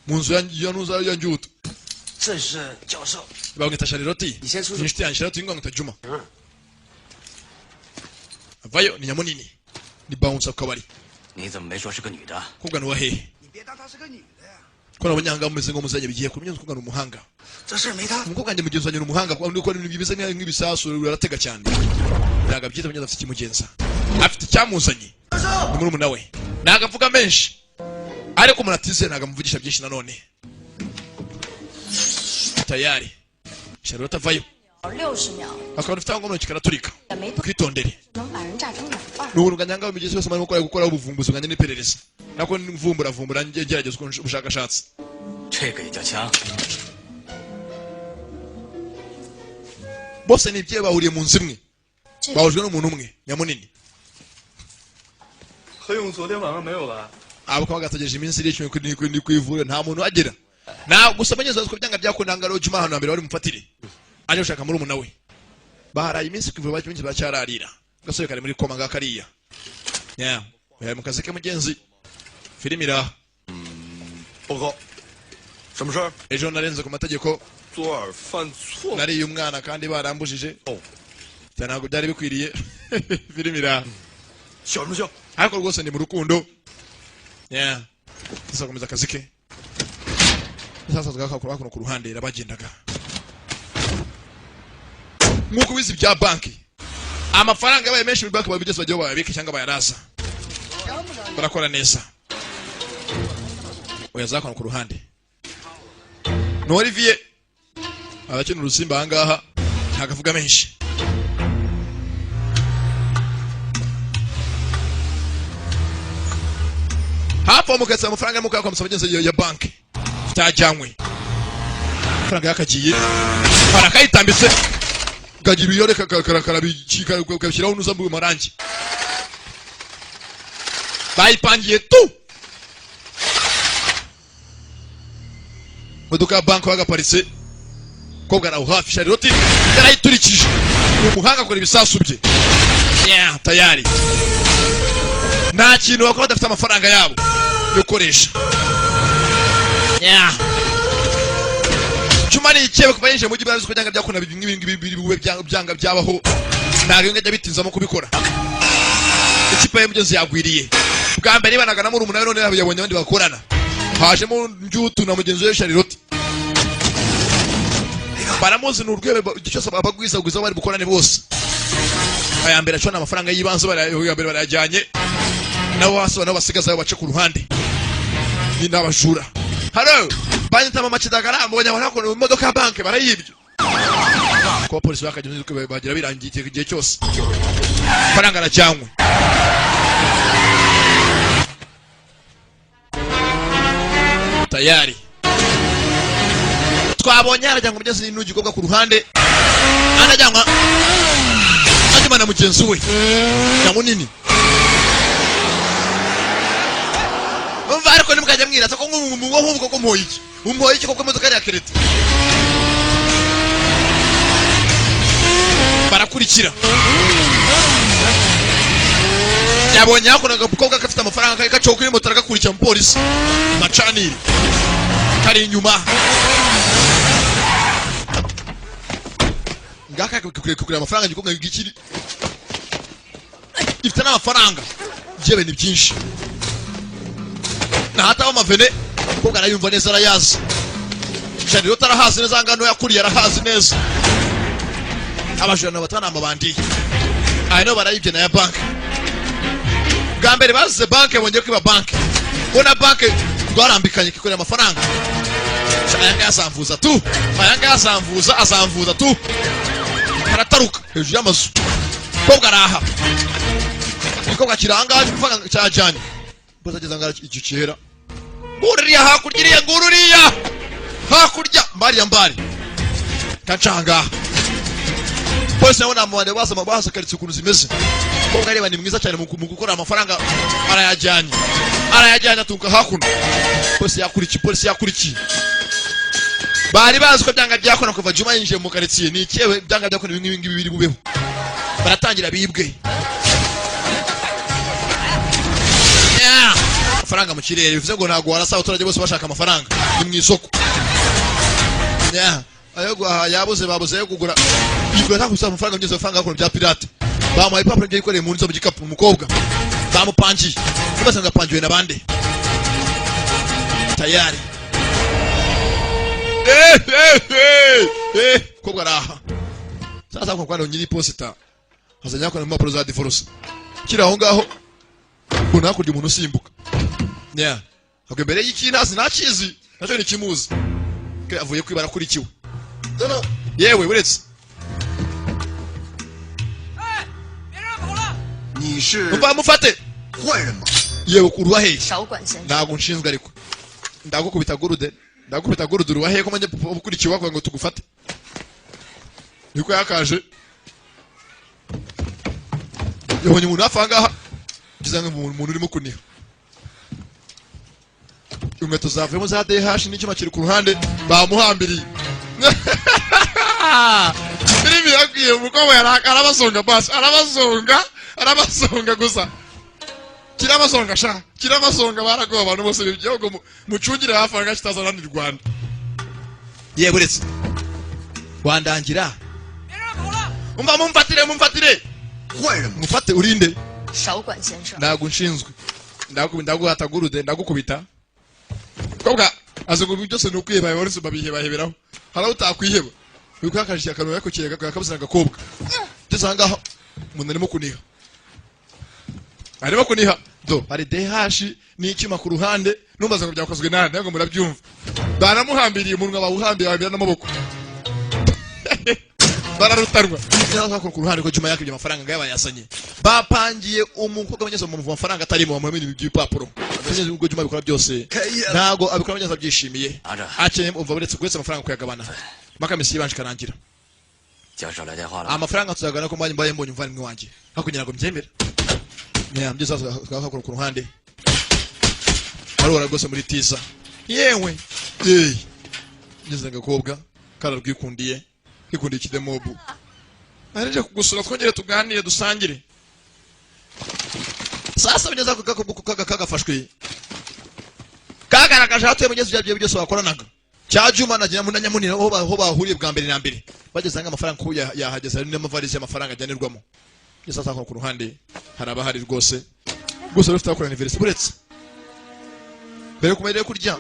mu nzu ya ntuza ya njutu. 这是教授， Bamwita Charlotte. 你先出 Ni inshuti yanjye Charlotte, ngo Juma avayo ni nyamunini, ni bouncer ku kabari. 你怎么没说是个女的？ Kobwa ni uwahehe? 你别当她是个女的呀， Ko nabonye ahangaha mumeze ngo muzanye bigiye kumenya umukobwa ni umuhanga. 这事儿没她。 Umukobwa wanjye mugenzi wanjye ni umuhanga kuko ndi gukora ibintu bimeze nk'ibisasu, aratega cyane, ntabwo abyita mugenzi, afite ikimugenza, afite icyamuzanye, ni murumuna we. Ntabwo avuga menshi, ariko umuntu atizeye ntabwo amuvugisha byinshi nanone. Tayari Charlotte avayo. 60秒， Akaba afite aho mu ntoki karaturika. 也没多 Twitondere. 能把人炸成两半儿。 Ni ubuntu bwa mu gihe cyose barimo gukora ubuvumbuzi bwanjye n'iperereza, nako mvumbura vumbura ngerageza ubushakashatsi. 这个也叫枪？ Bose ni ibye, bahuriye mu nzu imwe, 这个 bahujwe n'umuntu umwe nyamunini. 何勇昨天晚上没有来， Abo kaba gategereje iminsi iri icumi kuri ku ivuriro, nta muntu uhagera na gusa abanyezi bazi ko byanga byakunda ngo Juma ahantu hambere bari mufatire aje gushaka murumuna we. Baraye iminsi ku ivuriro, iminsi bacyararira, gasore kari muri koma ngakariya. Yeah, yari mu kazi ke mugenzi, filimi iraha. 报告，什么事儿？ Ejo narenze ku mategeko. 昨儿犯错误。 Nariye umwana kandi barambujije. Oh. Cyane, ntabwo byari bikwiriye. Filimi iraha. 笑什么笑？ Ariko rwose ni mu rukundo. Yeah, tuzakomeza akazi ke. Sasa tugakora hakuno ku ruhande rabagendaga nk'uko ubizi bya banki, amafaranga yabaye menshi muri banki, babigeze bajyaho bayabika cyangwa bayaraza, barakora neza. Oya, zakora ku ruhande ni Olivier abakina urusimba ahangaha, ntabwo avuga menshi. Hafi aho mukatsa amafaranga arimo kuyakwamutsa abagenzi ya banki cyajyanywe, amafaranga yakagiye barakayitambitse kagira ibiyore karabishyiraho nuza mu marangi bayipangiye tu. Imodoka ya banki bagaparitse kobwa nawe hafi, Charlotte yarayiturikije, ni umuhanga akora ibisasu bye. Yeah, tayari nta kintu bakora badafite amafaranga yabo yo gukoresha. Yeah. Juma ni ikebe kuva yinjiye mu mujyi, barazi ko byanga byakunda ibi ngibi biri bube byanga byabaho, ntabwo ibintu ajya bitinzamo kubikora. Ikipe ye mugenzi yagwiriye, bwa mbere ibanaga na murumuna we, none yabonye abandi bakorana, hajemo Njutu na mugenzi we Charlotte, baramuzi ni urwego, igihe cyose abagwizagwiza bari bukorane bose. Aya mbere acona amafaranga y'ibanze aya mbere barayajyanye, nabo hasi nabo basigaza ayo bace ku ruhande ni n'abajura. Halo, banyita mama Kidagara, mbonye abantu hakuno imodoka ya banki barayibye, kuba polisi bakajya bagira birangiye igihe cyose faranga arajyanywe. Tayari twabonye harajyanwa mugenzi n'ugikobwa ku ruhande, anajyanwa ajyana na mugenzi we nyamunini. Umva, ariko ntimukajya mwirata ko nk'ubu koko mpoye iki, umpoye iki koko? Imodoka ya kereta. Arakurikira, yabonye hakuno agakobwa gafite amafaranga kari gacaho kuri moto, aragakurikira. Umupolisi macaniri kari inyuma ngaka kureba amafaranga. Igikobwa ngikiri gifite n'amafaranga yewe ni byinshi nahataho amavene. Umukobwa arayumva neza, arayazi. Shaniro utarahazi neza ngano yakuriye, arahazi neza. Abajura nabo batana amabandi aya nabo barayibye na ya banki. Bwa mbere bazize banki, bongeye kwiba banki. Ubona banki rwarambikanye kikorera amafaranga. Aya ngaya azamvuza tu, aya ngaya azamvuza, azamvuza tu. Karataruka hejuru y'amazu. Umukobwa araha, igikobwa kirangaje amafaranga cyajyanye. Bose ageze ahangaha igicu cyera. Nguriya hakurya iriya, ngururiya hakurya mbari ya mbari kancanga. Polisi nabo namubande baza baza karitsiye ukuntu zimeze. Umukobwa areba ni mwiza cyane mu gukora amafaranga, arayajyanye, arayajyanye, aturuka hakuno. Polisi yakurikiye, polisi yakurikiye. Bari bazi ko byanga byakora kuva Juma yinjiye mu karitsiye ni ikewe. Byanga byakora ibi ngibi biri bubeho. Baratangira bibwe. Yeah! Amafaranga mu kirere bivuze ngo ntabwo warasa abaturage bose bashaka amafaranga, ni mu isoko. Yeah! Ayo guhaha yabuze, babuze ayo kugura. Yigura nta gusa amafaranga byose, amafaranga hakuno bya pirate. Bamuhaye ibipapuro byo yikoreye mu nzu mu gikapu. Umukobwa bamupangiye, basanga apangiwe na bande tayari. Eh, eh, eh, eh, kobwa araha sasa kwa kwano nyiri posita azanye hakuno impapuro za divorce kiri aho ngaho. Mbona hakurya umuntu usimbuka. Yeah, ahubwo imbere y'ikintazi ntakizi nacyo ntikimuzi. Ke avuye kwibara akurikiwe. Yewe uretse. 你是 Umva mufate. 坏人吗？ Yewe uruwa hehe? 少管闲事。 Ntabwo nshinzwe ariko ndagukubita gurude, ndagukubita gurude. Uruwa hehe ko manje ukurikiwe bakuvuga ngo tugufate? Niko yakaje yabonye umuntu hafi aha ngaha, ngize ngo umuntu urimo kuniha inkweto zavuyemo za DH n'icyuma kiri ku ruhande bamuhambiriye. Filimi yakwiye umukobwa arabasonga basi, arabasonga, arabasonga gusa, kirabasonga sha, kirabasonga. Baragowe abantu bose igihugu mucungire hafi aha ngaha kitazana ni Rwanda. Yewe uretse wandangira. Umva mumfatire, mumfatire. 坏人吗？ Mufate urinde. 少管闲事。 Ntabwo nshinzwe, ndaguhata gurude, ndagukubita. Kobwa azi ngo ibi byose ni ukwiheba, uretse babihebaheberaho hari aho utakwiheba. Wiko yakajije akantu yakukiriye kakabuzana agakobwa. Ngeze aha ngaha umuntu arimo kuniha, arimo kuniha. Do hari DH n'icyuma ku ruhande. Numbaza ngo byakozwe nande? Ntabwo murabyumva. Baramuhambiriye umunwa, bawuhambiriye, bahambira n'amaboko, bararutanwa. Cyangwa ku ruhande ko Juma yakibye amafaranga ngo yabayasanye. Bapangiye umukobwa wageze mu mafaranga atarimo, bamuha ibintu by'ibipapuro. Ubwo Juma abikora byose, ntabwo abikora neza abyishimiye, akeneye. Umva uretse kuretse amafaranga kuyagabana mpaka misi yibanje ikarangira. 家长来电话了， Amafaranga tuzagana ko mbaye mbaye mbonye umuvandimwe wanjye hakugira ngo mbyemere. Nyambye sasa twakakora ku ruhande arora rwose muri tiza. Yewe eh ngeze agakobwa kararwikundiye, kikundiye ikidemobu. Nareje kugusura twongere tuganire dusangire. Sasa bigeze ako kagafashwe kagaragaje hatuye mugezi bya byose bakoranaga cya Juma na na Nyamunini aho aho bahuriye bwa mbere na mbere. Bageze aho amafaranga ko yahageze hari n'amavarisi y'amafaranga ajyanirwamo. Ngeze aho ku ruhande hari abahari rwose rwose bafite bakora anniversaire. Uretse mbere yo kumara kurya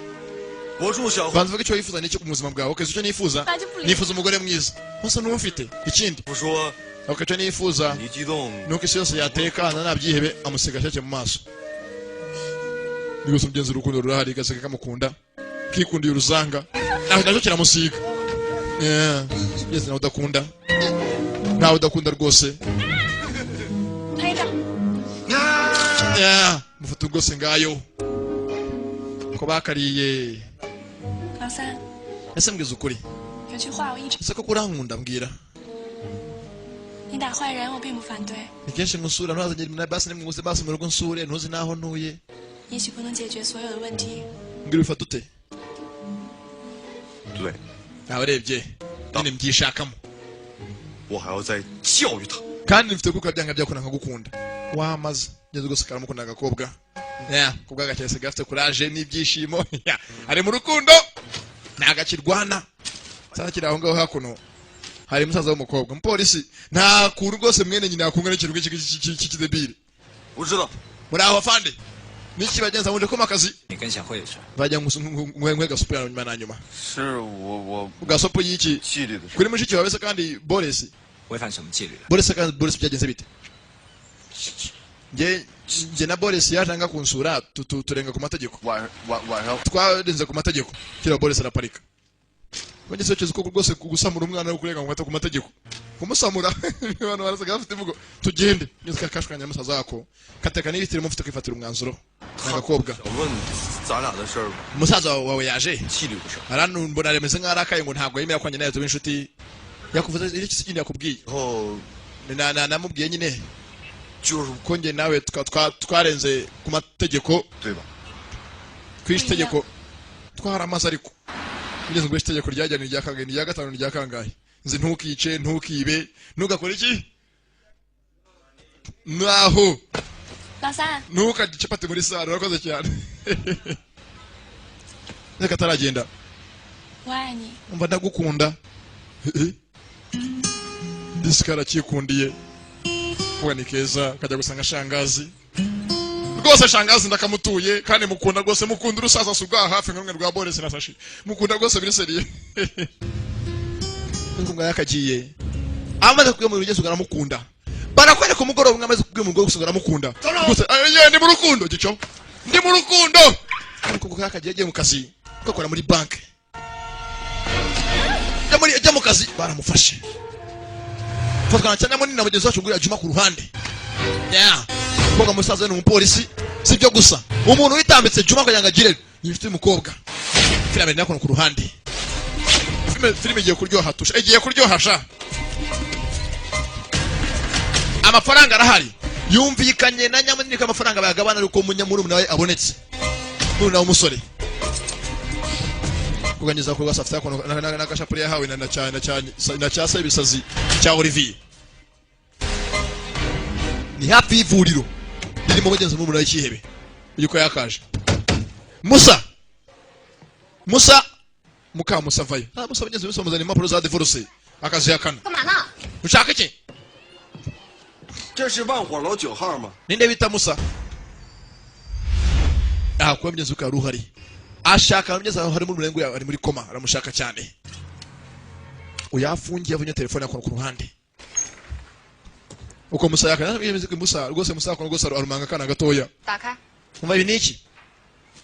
我祝小 banza uvuge icyo wifuza n'icyo mu buzima bwawe. Okay, icyo nifuza, nifuza umugore mwiza gusa n'uwo mfite. Ikindi 不说 okay, icyo nifuza 你激动， nuko isi yose yatekana nabyihebe. Amusiga shake mu maso. Ni gusa umugenzi urukundo rurahari, gaseka kamukunda, kikundiye uruzanga nawe nacyo kiramusiga. Yeah. Yes, nawe udakunda, ntawe udakunda rwose. 拍一张。 Yeah. Mufata rwose ngayo ko bakariye. 老三， Ese mbwiza ukuri, 有句话我一直， ese koko urankunda? Mbwira. 你打坏人我并不反对， Ni kenshi nkusura ntuzagere na basi nimwuze basi mu rugo nsure ntuzi naho ntuye. 也许不能解决所有的问题， Mbwira ubifata ute? 对， Nawe urebye nyine mbyishakamo. 我还要再教育他。 Kandi mfite kuko byanga byakora nkagukunda. Wamaze ngeze gusa karamukunda agakobwa. Yeah, kubwa gakese gafite courage n'ibyishimo. Ari mu rukundo. Nagakirwana. Sasa kiri aho ngaho hakuno. Hari musaza w'umukobwa. Umupolisi nta kuntu rwose mwene nyina yakunga n'ikintu cy'ikidebile. 我知道。 Muri aho afande. Niki bagenza muje koma akazi. 你跟小慧的事， Bajya ngwe gasupu ya nyuma na nyuma. 是我我 Gasopo y'iki? 纪律的事。 Kuri mushiki wawe se kandi Boris. 违反什么纪律了？ Boris kandi Boris byagenze bite? Nge na Boris yajanga kunsura turenga ku mategeko. 晚晚晚上 Twarenze ku mategeko. Kira Boris araparika. Kwenye cyo ko rwose kugusamura umwana no kurenga ku mategeko. Kumusamura abantu barasaga bafite imvugo tugende. Nizka kashukanya musaza wako. Kateka n'ibitire mufite kwifatira umwanzuro. Agakobwa. 想问咱俩的事儿， Musaza wawe yaje. 纪律的事儿。 Aranumbona remeze nkarakaye ngo ntabwo yemera kwanye nayo tuba inshuti. Yakuvuze iki kindi yakubwiye? 然后 Na namubwiye nyine 就是 ko nge nawe twarenze ku mategeko. 对吧？ Kwishe itegeko twaramaze ariko ngeze ngo itegeko ryajyana irya kangahe irya gatanu irya kangahe nzi ntukice ntukibe ntugakore iki naho 老三， ntukarye capati muri salo urakoze cyane. Reka ataragenda. 我爱你。 Umva ndagukunda. Disika arakikundiye kuba ni keza kajya gusanga shangazi rwose. Shangazi ndakamutuye kandi mukunda rwose, mukunda urusaza si ubwaha hafi nka rumwe rwa Boris na Sashi, mukunda rwose biri seriye. Inkunga yakagiye amaze kubwira umuntu ugeze aramukunda, barakwereka umugoroba umwe amaze kubwira umugore gusa aramukunda gusa. Ye ndi mu rukundo gico, ndi mu rukundo. Ariko kuko yakagiye agiye mu kazi gakora muri banki, ajya mu kazi baramufashe fatwa na cyane munini na mugenzi wacu nguriya Juma ku ruhande. Yeah. Umukobwa musaza ni umupolisi. Si byo gusa, umuntu witambitse Juma kugira ngo agire ni inshuti y'umukobwa. Filime nakono ku ruhande, filime igiye kuryoha tusha, igiye kuryoha sha. Amafaranga arahari, yumvikanye na nyamunini ko amafaranga bayagabana ariko umunyamurumuna we abonetse, murumuna w'umusore kuganyeza ko rwose afite akono n'agashapure yahawe na na cya na cya sebisazi cya Olivier. Ni hafi y'ivuriro ririmo bagenzi murumuna w'ikihebe yuko yakaje Musa. Musa muka Musa vayo. Ah, Musa bagenzi Musa muzana impapuro za divorce akazihakana. 干嘛呢？ Ushaka iki? 这是万火楼9号吗？ Ninde bita Musa? Ah, kuba mugenzi we ruhari ashaka mugenzi wawe harimo umurengo ari muri koma aramushaka cyane. Uyafungiye avunye telefone akora ku ruhande. Uko Musa yakana Musa rwose Musa akora rwose arumanga kana gatoya. 打开。 Umva ibi niki?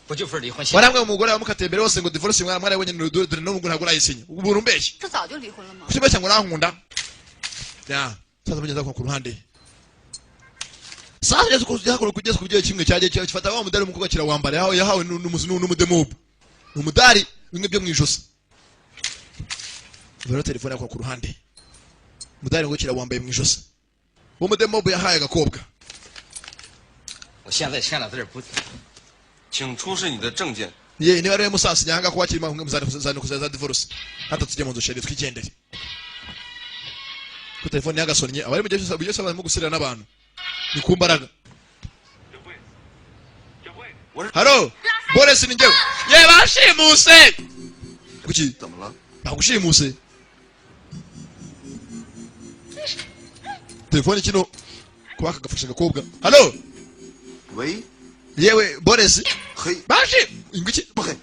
不就是离婚协议？ Waramwe umugore wamukatiye mbere hose ngo divorce mwana mwana wenyine dore n'ubwo ntabwo urayisinya. Ubuntu mbeshye. 这早就离婚了吗？ Kuki mbeshya ngo urankunda? Ya, sasa mugenzi akora ku ruhande. Sasa ngeze kugeza ku gihe kimwe cyagiye gifata wa mudari umukobwa kirawambara yahawe n'umudemobu. Ni umudari bimwe byo mu ijosi. Vero telefone yakora ku ruhande. Umudari ngo kirawambaye mu ijosi. Uwo mudemobu yahaye agakobwa. 我现在签了字不？ 请出示你的证件。 Ye niba ariwe musasi nyanga kuba kirimo muzandiko za divorce. Hata tujye mu nzu sheri twigendere. Ku telefone yagasonnye abari mu gihe cyose barimo gusirira n'abantu. Ni ku mbaraga. Haro, Boris ni njyewe. Ye bashimuse. Kuki? 怎么了？ Bagushimuse. Telefone kino kuba kagafasha agakobwa. Halo, 喂， yewe Boris. 嘿， Bashi ingiki? 不黑，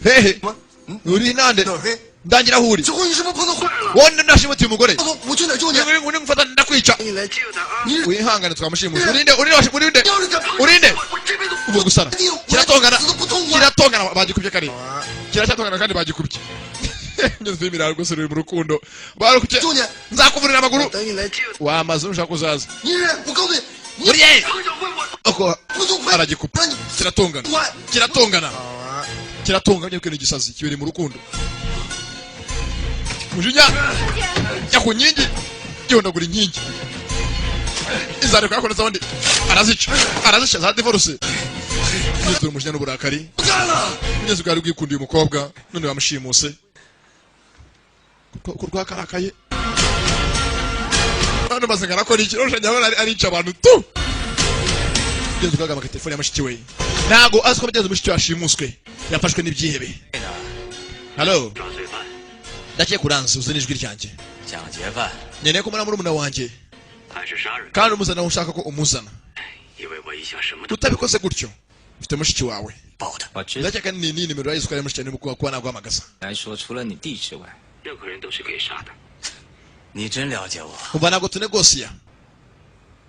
Hehe. 什么？嗯， Uri nande? 哪儿黑？ Ndangira aho uri. 小辉，你是不是碰到坏人了？ Wonde ndashimutiye umugore. 我我去哪儿救你？ Nguri ngufata ndakwica. 你来救他啊！你 Wihangane twamushimuse. Urinde urinde urinde. 要是敢碰 Urinde. 我这辈子 Uvuga gusara. Kiratongana. 死都不痛快。 Kiratongana bagikubye kare. Kiracyatongana kandi bagikubye. Ngeze filime iraha rwose ruri mu rukundo. Barukubye. 救你！ Nzakuvurira amaguru. 等你来救。 Wamaze ushaka uzaza. 你忍，我告诉你，你 Uriye. 碰小辉，我 Uko 不痛快。 aragikupa. 让你 Kiratongana. 快。 Kiratongana. Kiratongana nyine igisazi kibereye mu rukundo. Mujinya jya ku nkingi gihondagura inkingi. Izareko yakoze abandi arazica arazica za divorce. Ngeze umujinya n'uburakari. 不干了。 Ngeze bwari bwikundiye umukobwa none bamushimuse. Ko rwakarakaye. None maze ngarakora iki? Rosha nyabona arica abantu tu. Ugeze ukagama telefone ya mushiki we. Ntago azi ko mugenzi mushiki we ashimuswe. Yafashwe n'ibyihebe. Hello. 抓罪犯 Ndakeka uranzi, uzi n'ijwi ryanjye. 抢劫犯 Nkeneye ko murumuna wanjye 还是杀人？ kandi umuzana aho ushaka ko umuzana. 因为我一向什么都 Utabikoze gutyo, mfite mushiki wawe. 报的。我知道 Ndakeka ni nimero yayizi ko ari mushiki wawe kuba naguhamagaza. 来说，除了你弟之外， 任何人都是可以杀的。 你真了解我。 Umva, ntabwo tunegosiya.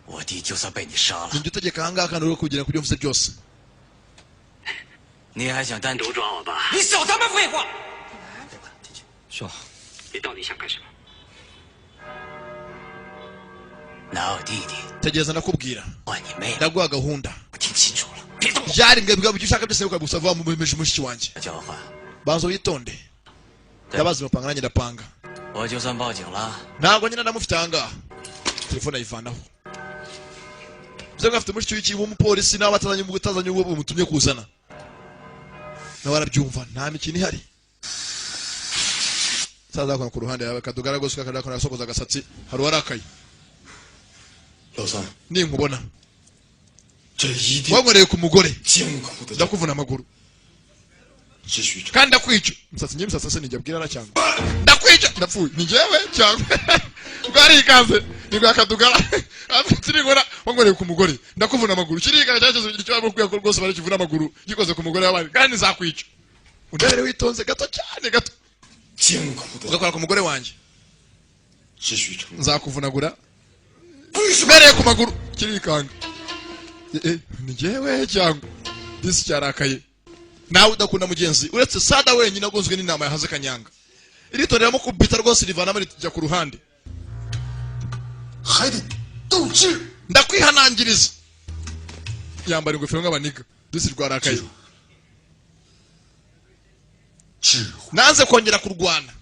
我弟就算被你杀了， Ninjye utegeka ahangaha kandi uri kugira ku byo mvuze byose. 你还想单独都抓我吧！ 你少他妈废话！说， 你到底想干什么？ 拿我弟弟 Tegereza ndakubwira. 换你妹妹， Ndaguha gahunda. 我听清楚了，别动我！ Byari mbwa ibyo ushaka byose gusa vuba mu mushiki wanjye. 交换， Banza witonde. Ndabazi mupanga, nanjye ndapanga. 我就算报警了， Ntabwo nyine ndamufite ahangaha. Telefone ayivanaho. Bivuze ngo afite mushiki w'iki w'umupolisi nawe atazanye ubwo utazanye ubwo bumutumye kuzana. Nawe arabyumva, nta mikino ihari. Saza ku ruhande yawe kadugara rwose kakadakora asokoza agasatsi hari uwarakaye. 老三， Ninkubona 这一定 wankoreye ku mugore, 艰苦的 ndakuvuna amaguru 继续 kandi ndakwica. Umusatsi njye imisatsi se nijya abwira cyangwa ndakwica ndapfuye ni njyewe cyangwa bwarikanze ni bwa kadugara turi ngora wankoreye ku mugore ndakuvuna amaguru kirikana cyangwa icyo bamubwiye ko rwose bari kivuna amaguru gikoze ku mugore w'abandi kandi nzakwica. Undebere witonze gato cyane gato. 艰苦的 Ugakora ku mugore wanjye 继续成 nzakuvunagura mbereye ku maguru. Kirikanga. Ni njyewe cyangwa disi cyarakaye nawe udakunda mugenzi uretse sada wenyine agonzwe n'inama yahaze kanyanga iritoreramo kubita rwose rivanamo rijya ku ruhande. 还得斗智。 Ndakwihanangiriza. Yambara ingofero nk'abaniga disi rwarakaye. 智慧 Nanze kongera kurwana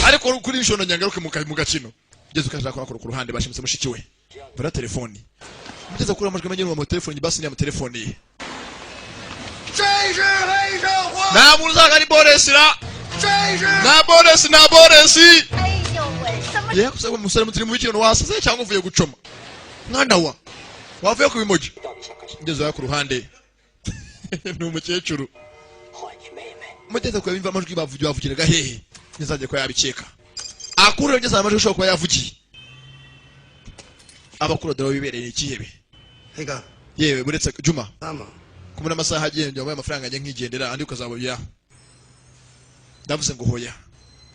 ariko kuri inshono nyangaruke mu gakino. Ugeze ukashaka ku ruhande bashimuse mushiki we bara telefoni mugeze kuri amajwi menye mu telefoni basi ni ya telefoni ye. 这是黑社会， Nta muntu uzaga ari boresira. 这是 Nta boresi, nta boresi. 哎呦喂，什么？ Ye kusaba umusore muturi mu kintu wasaze cyangwa uvuye gucoma mwana wa wavuye ku bimogi. Ngeze ku ruhande ni umukecuru mugeze kureba imva amajwi bavugiye bavugiraga hehe ntizajye kuba yabikeka akuru ngeze amajwi ashobora kuba yavugiye abakuru dore bibereye ikihebe. 黑哥， Yewe buretse Juma. 那么 Kumuna amasaha agenda wabaye amafaranga njye nkigendera andi ukazabubya ndavuze ngo hoya.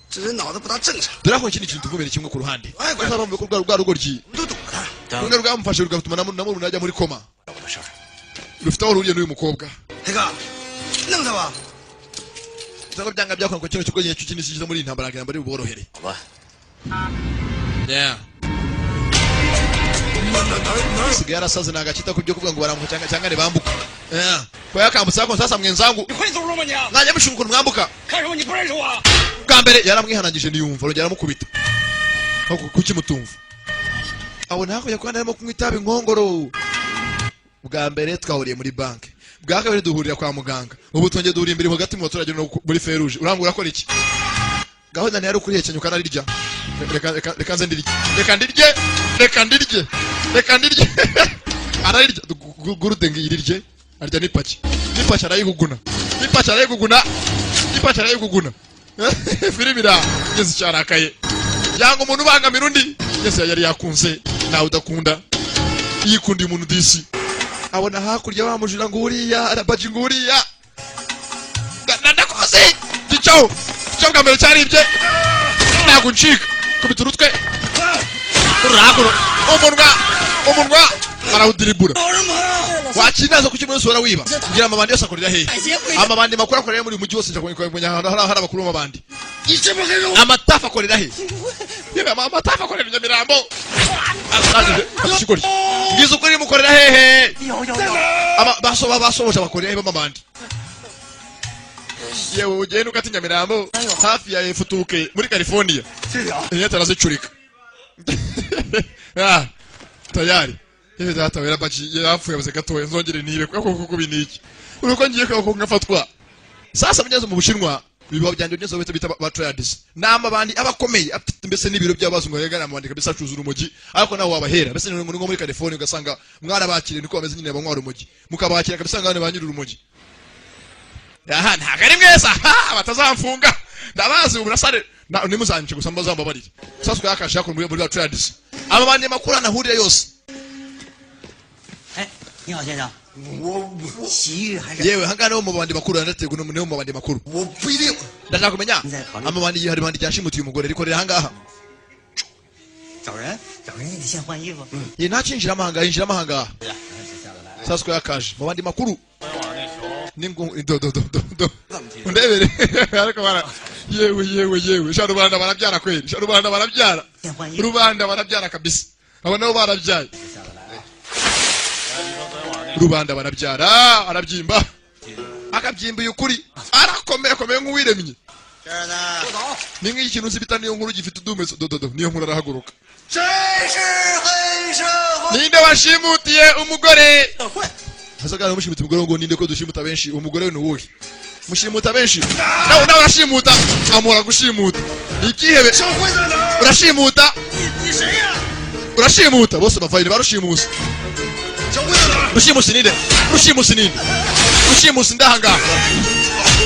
这人脑子不大正常， Dore aho ikindi kintu tuvumira kimwe ku ruhande bavuye ko rwa rugoryi 我们都懂他。 当 rumwe rwamufashe rugatuma na murumuna ajya muri koma. 我的事儿， Rufite aho ruhuriye n'uyu mukobwa. 黑哥，弄他吧。 Cyangwa byanga byakora ngo kino kigo nyine cy'ikindi kiza muri iyi ntambara ntabwo ari buborohere. 好吧？ Yeah. Sigaye yarasaze ntabwo akita ku byo kuvuga ngo barambuka cyangwa ntibambuka. Yeah. Ko yakambutse ariko sasa mwenzangu 你会走路吗你？ mwajya mushinga ukuntu mwambuka. 看什么？你不认识我？ Bwa mbere yaramwihanangije ntiyumva arongera aramukubita. Aho kuki mutumva abona hakurya ko arimo kunywa itabi inkongoro. Bwa mbere twahuriye muri banki, bwa kabiri duhurira kwa muganga, ubu twongeye duhuriye imbere hagati mu baturage no muri feruje. Urambwira urakora iki? Gahunda ntiyari ukurihekenya ukanarирya. Reka reka reka nze ndirye, reka ndirye, reka ndirye, reka ndirye. Ararirya gurude ngo irirye arya n'ipaki, n'ipaki arayiguguna, n'ipaki arayiguguna, n'ipaki arayiguguna. Filimi ira ngeze cyarakaye yanga umuntu ubangamira undi. Ngeze yari yakunze nawe udakunda yikundiye umuntu disi abona hakurya wa mujura ngo uriya arabaji ngo uriya ndakoze gicaho gicaho bwa mbere cyaribye ntabwo ncika kubita urutwe urahakuno umunwa umunwa arawudiribura wakinaza kuki umunsi wora wiba ngira amabandi yose akorera hehe? Amabandi makuru akorera muri uyu mujyi wose. Nja kumenya ahantu hari abakuru b'amabandi. 你这不黑社会？ Amatafa akorera he? Yewe amatafa akorera i Nyamirambo. Ikigoryi ngize ukuri mukorera hehe? Basoboje bakorera he b'amabandi? Yewe ugenda ugata i Nyamirambo hafi ya Efutuke muri California. Inyata arazicurika. Ah, tayari yewe data wera baji yapfuye yabuze gatoya nzongere nibe kuko kuko biniki uruko ngiye kuko ngafatwa. Sasa mugeze mu Bushinwa. Ibibaho byanjye byose bita ba triads, ni amabandi aba akomeye, afite mbese n'ibiro by'abazungu yegana amabandi kabisa, acuruza urumogi, ariko nawe wabahera mbese ni nko muri California ugasanga mwarabakiriye, niko bameze nyine, banywa urumogi mukabakira kabisa ngane ba nyiri urumogi. Aha ntabwo ari mweza ha batazamfunga, ndabazi ubu nasare nimuzanyice gusa mbazambabarire. Sasa yakashe yakora muri ba triads, amabandi makuru anahurira yose. 哎，你好，先生。我洗浴还是？ Yewe, hangana niwo mu bandi makuru yandategwa, niwo mu bandi makuru. 我不一定。 Ndashaka kumenya amabandi, hari bandi ryashimutiye umugore rikorera ahangaha. 找人，找人你得先换衣服。 Ye, ntacinjira amahanga, yinjira amahanga. Sasa yakaje mu bandi makuru ningu do do do do do, undebere ariko bara, yewe yewe yewe, sha rubanda barabyara kweli, sha rubanda barabyara, rubanda barabyara kabisa, abo nabo barabyaye, rubanda barabyara. Arabyimba, akabyimba ukuri, arakomeye, akomeye nk'uwiremye. Ni nk'ikintu uzi bita niyo nkuru gifite udumetso do do do, niyo nkuru arahaguruka. 谁是黑社会？ Ninde washimutiye umugore? Hazaga mushimuta umugore ngo ninde ko dushimuta benshi, umugore we ni uwuhe? Mushimuta benshi, nawe nawe urashimuta, amura gushimuta ni ikihebe, urashimuta. 你谁呀？ Urashimuta bose bavayire barushimusa. Rushimusi ninde? Rushimusi ninde? Rushimusi ndahangaha,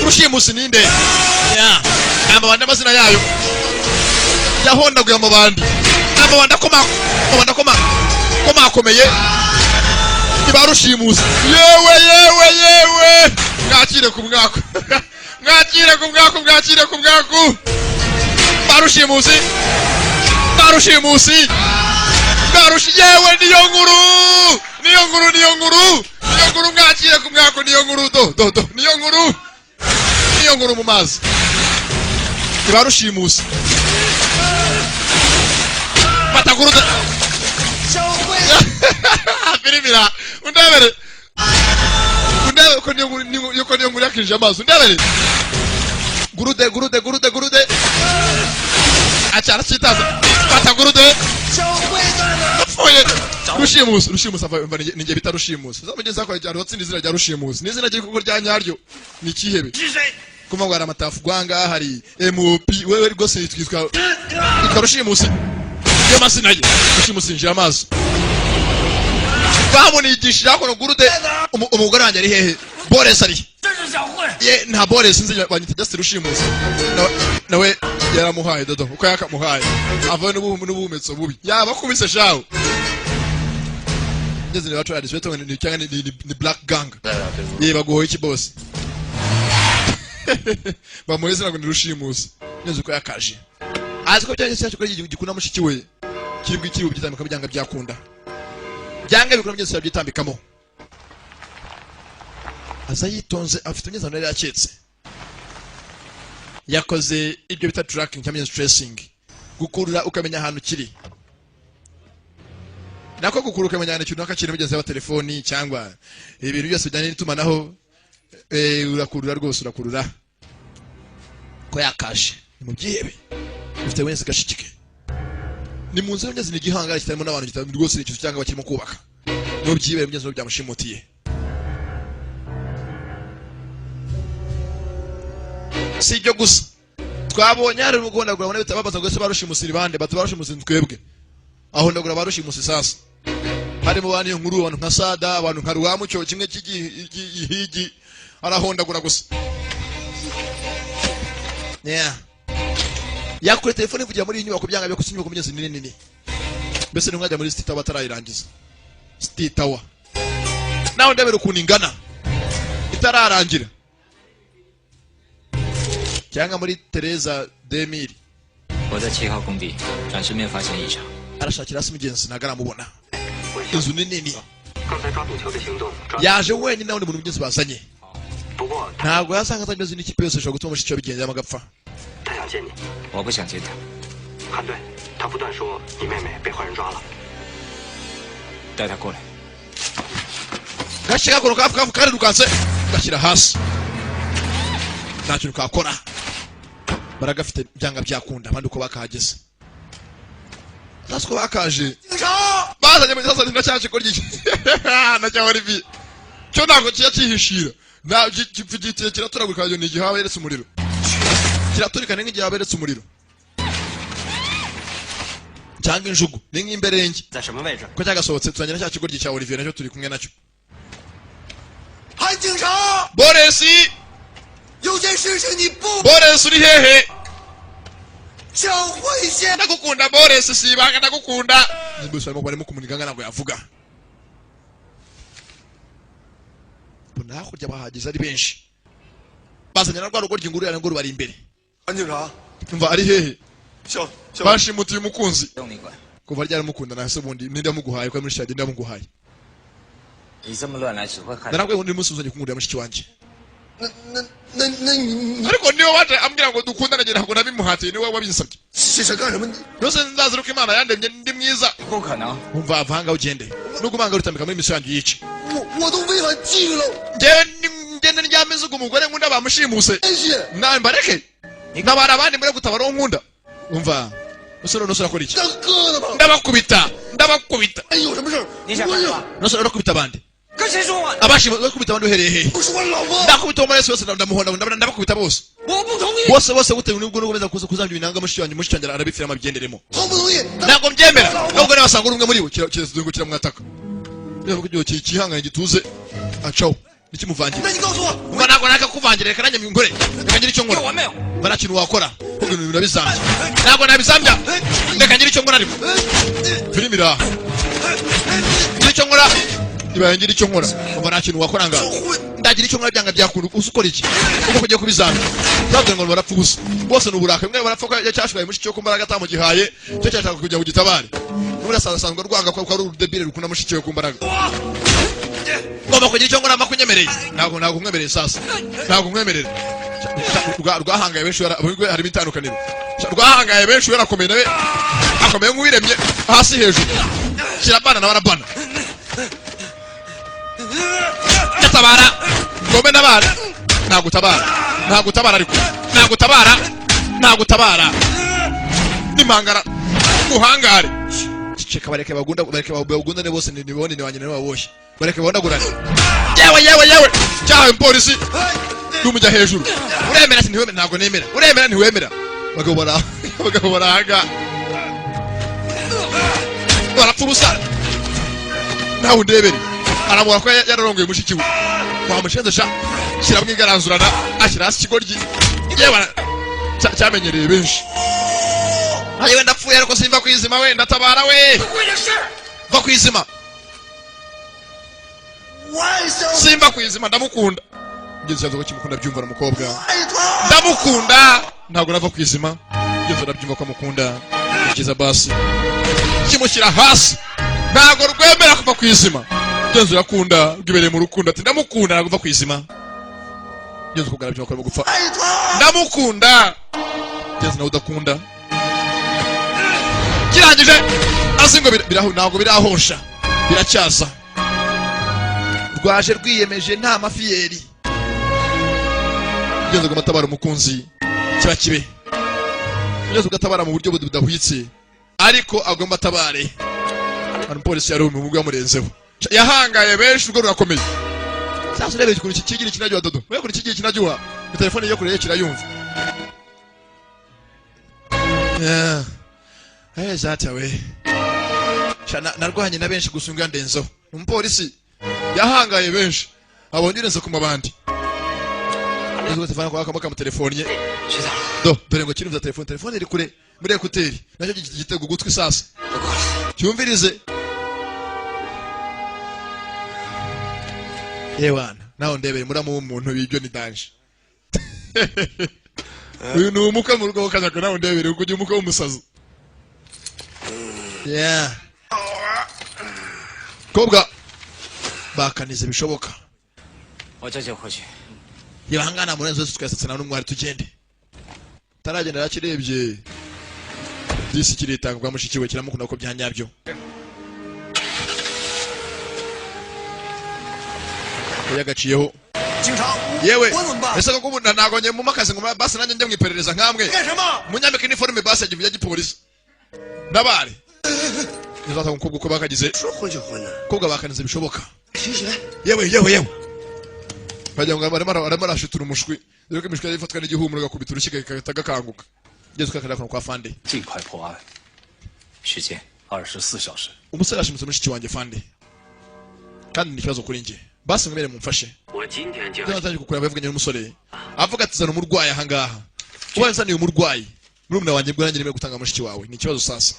rushimusi ninde? Ya amabandi, amazina yayo yahondaguye amabandi, amabandi akoma, amabandi akoma komakomeye ibarushimusi. Yewe yewe yewe, mwakire ku mwaku, mwakire ku mwaku, mwakire ku mwaku, barushimusi, barushimusi, barushi, yewe, niyo nkuru, niyo nkuru, niyo nkuru, niyo nkuru, mwakire ku mwaku, niyo nkuru, do do do, niyo nkuru, niyo nkuru mu mazi ibarushimusi bataguruza firimira. Undebere, undebere ko niyo nkuru, yuko niyo nkuru yakinjije amazi. Undebere gurude, gurude, gurude, gurude, acara cyitaza fata gurude apfuye. Rushimusi, rushimusi ava ninjye bita rushimusi. Uzamugeza ko cyane watsinda izina rya rushimusi ni izina ry'ikuko rya nyaryo, ni ikihebe kuva ngo hari amatafu gwanga, hari MOP, wewe rwose twitwa rushimusi, niyo mazina ye. Rushimusi yinjira amazi, bamunigishije hakuno gurude. Umugore wanjye ari hehe? Boris ari 这是小慧。 Ye, nta Boris nzi, banyita Just rushimusi. Nawe yaramuhaye dodo uko yakamuhaye, avayo n'ubuhumetso bubi, yaba akubise shawo ngeze ni bacu ari ni cyangwa ni black gang. Ye, baguhoye iki boss? Bamuhe izina ngo ni rushimusi neza uko yakaje, azi ko cyangwa se cyo gikunda mushiki we kiri bwikiri bubyitambika, byanga byakunda, byanga bikunda byose yabyitambikamo. Aza yitonze, afite imyizano yari yaketse, yakoze ibyo bita tracking cyangwa tracing, gukurura ukamenya ahantu kiri, nako gukurura ukamenya ahantu ikintu runaka kiri mugeze wa telefoni cyangwa ibintu byose bijyanye n'itumanaho. Urakurura rwose, urakurura ko yakaje ni mu byihebe bifite wese gashikike, ni mu nzu y'imyezi, ni igihangara kitarimo n'abantu, kitarimo rwose, ni ikintu cyangwa bakirimo kubaka, ni byihebe mugeze byamushimutiye. Si ibyo gusa, twabonye hari urugondagura babona bita babaza ngo ese barushimusi bande? Bati barushimusi ni twebwe. Ahondagura barushimusi. Sasa harimo ba niyo nkuru, abantu nka sada, abantu nka rwamucyo, kimwe cy'igihigi, arahondagura gusa. Yeah. Yakure telefone ivugira muri iyi nyubako, byanga byo kusa inyubako mugezi nini nini, mbese ntimwajya muri City Tower atarayirangiza. City Tower nawe ndabera ukuntu ingana itararangira, cyangwa muri Tereza Demiri. 我在七号工地，暂时没有发现异常。 Arashakira hasi mugenzi, ntabwo aramubona, inzu ni nini. 刚才抓赌球的行动抓， Yaje wenyine, nta wundi muntu mugenzi bazanye. 不过 Ntabwo yasanga atameze n'ikipe yose, ishobora gutuma mushiki we abigenderamo agapfa. 他想见你。 我不想见他， 韩队，他不断说你妹妹被坏人抓了。 带他过来。 Gashyira gakono kafu kafu karirukanse, gashyira hasi, nta kintu kakora, baragafite byanga byakunda. Abandi uko bakahageze, sasa uko bakaje bazanye mu sasa na cya kigo na cya Olivier cyo ntabwo kijya cyihishira, nta kiraturagurika, ni igihawe yeretse umuriro. Kiraturikana nk'igihe waberetse umuriro cyangwa injugu, ni nk'imberenge. 在什么位置？ Ko cyagasohotse tuzanye cya kigoryi cya Olivier, nacyo turi kumwe nacyo. 韩警察， Boresi, 有件事情你不 Boresi uri hehe? 小慧仙， Ndagukunda Boresi, si ibanga, ndagukunda. Bose barimo kumuniga ntabwo yavuga. Mbona hakurya bahageze ari benshi, bazanye na rwa rugoryi nguru ngo rubari imbere. 韩警察， Umva, ari hehe? 小小 Bashimutiye umukunzi. 不用你管， Kuva ryaramukunda nase ubundi ninde yamuguhaye? Ko muri shadi ninde yamuguhaye? 你这么乱来只会害。 Narabwiye ngo undi munsi uzongeye kungurira mushiki wanjye. 那那那那你你 Ariko niwe waje ambwira ngo dukundane, ngira ngo nabimuhatiye, niwe wabinsabye. 想想干什么？你 Rwose nzaziruka Imana yandemye ndi mwiza. 不可能， Umva, avanga ugende nugumanga rutambika muri misiyo yanjye yice. 我我都违反纪律了， Njyewe ngende ndyame nzuga umugore nkunda bamushimuse. 真是 Nawe mbareke ntabara abandi muri gutabara uwo nkunda. Umva musore, none urakora iki? 当哥的吗？ Ndabakubita, ndabakubita. 哎，有什么事儿？ 你想 我 干 有 什，么？ None urakubita abandi? 跟谁说话？ Abashimuse urakubita abandi uhereye hehe? 不是我老婆， Ndakubita uwo muri wese, ndamuhonda, ndabakubita bose. 我不同意。 Bose bose bute nubwo nukomeza kuzambya ibinanga mushiki wanjye, mushiki wanjye arabipfiramo abigenderemo. 同不同意？ Ntabwo mbyemera nubwo nawe wasanga uri umwe muri bo. Kirazungu kiramwataka kihanganye gituze acaho nikimuvangira. 那你告诉我， Umva, ntabwo nakakuvangira, reka nanjye ngore, reka ngire icyo nkora. 有完没有？ Umva, nta kintu wakora ahubwo ibintu birabizambya, ntabwo nabizambya, reka ngire icyo nkora. Ariko filime iraha, ngira icyo nkora, ibaye ngira icyo nkora. Umva, nta kintu wakora ngaho, ndagira icyo nkora byanga byakunda. Uzi ukora iki uko kugiye kubizambya? Byabwiye ngo barapfa ubusa bose, ni uburakari. Mwe barapfa ko cyashwaye mushiki we ku mbaraga atamugihaye, cyo cyashaka kugira ngo gitabare. N'ubundi asanzwe rwanga ko ari urudebile rukunda mushiki we ku mbaraga. Ngomba kugira icyo nkora makunyemereye. Ntabwo nkwemereye sasa, ntabwo nkwemerera. Rwahangaye benshi, harimo itandukaniro. Rwahangaye benshi, yarakomeye nawe akomeye nk'uwiremye hasi hejuru. Kirabana nawe arabana, ndatabara ngombe ntabara. Ntabwo utabara, ntabwo utabara, ariko ntabwo utabara, ntabwo utabara n'impangara nguhangare. Ceceka, bareke bagunda, bareke bagundane bose, nibone ni wanjye niwe waboshye, bareke babondagurane. Yewe yewe yewe, cyahawe umupolisi numujya hejuru. Uremera ati ntiwemera? Ntabwo nemera. Uremera ntiwemera? Abagabo bara abagabo barahaga barapfa ubusa. Nawe undebere, aramubona ko yararongoye mushiki we wamushenze sha, kiramwigaranzurana ashyira hasi ikigoryi. Yewe, cyamenyereye benshi. Ayewe, ndapfuye ariko simva kwizima we, ndatabara we, va kwizima. 万小 Simva kwizima, ndamukunda. Ngeze cyazo ko kimukunda byumva umukobwa. 爱他， Ndamukunda, ntabwo nava kwizima. Ngeze arabyumva ko amukunda. Kiza basi kimushyira hasi, ntabwo rwemera kuva kwizima. Ngeze urakunda, rwibereye mu rukundo, ati ndamukunda, ntabwo uva kwizima. Ngeze ukugara byumva ko arimo gupfa. 爱他， Ndamukunda. Ngeze nawe udakunda kirangije azi ngo ntabwo birahosha, biracyaza. Rwaje rwiyemeje nta mafiyeri. Ngeze ngo amatabara umukunzi kiba kibe, ngeze ugatabara mu buryo budahwitse, ariko agomba atabare. Hari umupolisi yari umwe yamurenzeho, yahangaye benshi, urwo rurakomeye. Sasa urebeye ukuntu iki kigira kinajyuha dodo, urebe ukuntu kigira kinajyuha, telefone yo kure kirayumva. Yeah. Eh, zata we. Sha narwanye na benshi gusa unga ndenzeho. Umupolisi yahangaye benshi. Abonye urenze ku mabandi. Nzo telefone kwa kama telefone. 去哪儿？ Do, dore ngo kirumva telefone, telefone iri kure muri écouteur. Nacyo gitego ugutwi sasa. 都过来。 Cyumvirize. Yewana, nawe ndebere muramu w'umuntu ibyo ni danger. Uyu ni umukwe mu rugo kanyaka, nawe ndebere uko ujya umukwe w'umusazi. Yeah. Kobwa bakanize bishoboka. 我这就回去。 Ibahangana murenzo zose twasatse na n'umwari tugende. Taragenda yakirebye. Disi kiritanga kwa mushiki we, kiramukunda ko byanyabyo. Yagaciyeho. 警察， Yewe, 我怎么办？ ese koko ubu ntabwo njye mu makazi ngo basi nanjye njye mu iperereza nkamwe. 干什么？ Munyambike iniforume basi ya gipolisi. Nabare. Nizata umukobwa uko bakagize. 说混就混呢， Kobwa bakanize bishoboka. 行行， Yewe yewe yewe, bagira ngo arimo arashitura umushwi. Dore ko imishwi yari ifatwa n'igihumuro, gakubita urushyi gahita gakanguka. Ngeze kwa kariya kwa fande. 尽快破案，时间24小时。 Umusore yashimutse mushiki wanjye fande, kandi ni ikibazo kuri njye. Basi mwemere mumfashe. 我今天就 Ibyo natangiye kukureba, yavuganye n'umusore avuga ati zana umurwayi ahangaha. Ubaye nzaniye umurwayi murumuna wanjye, bwo nanjye nemeye gutanga mushiki wawe. Ni ikibazo sasa.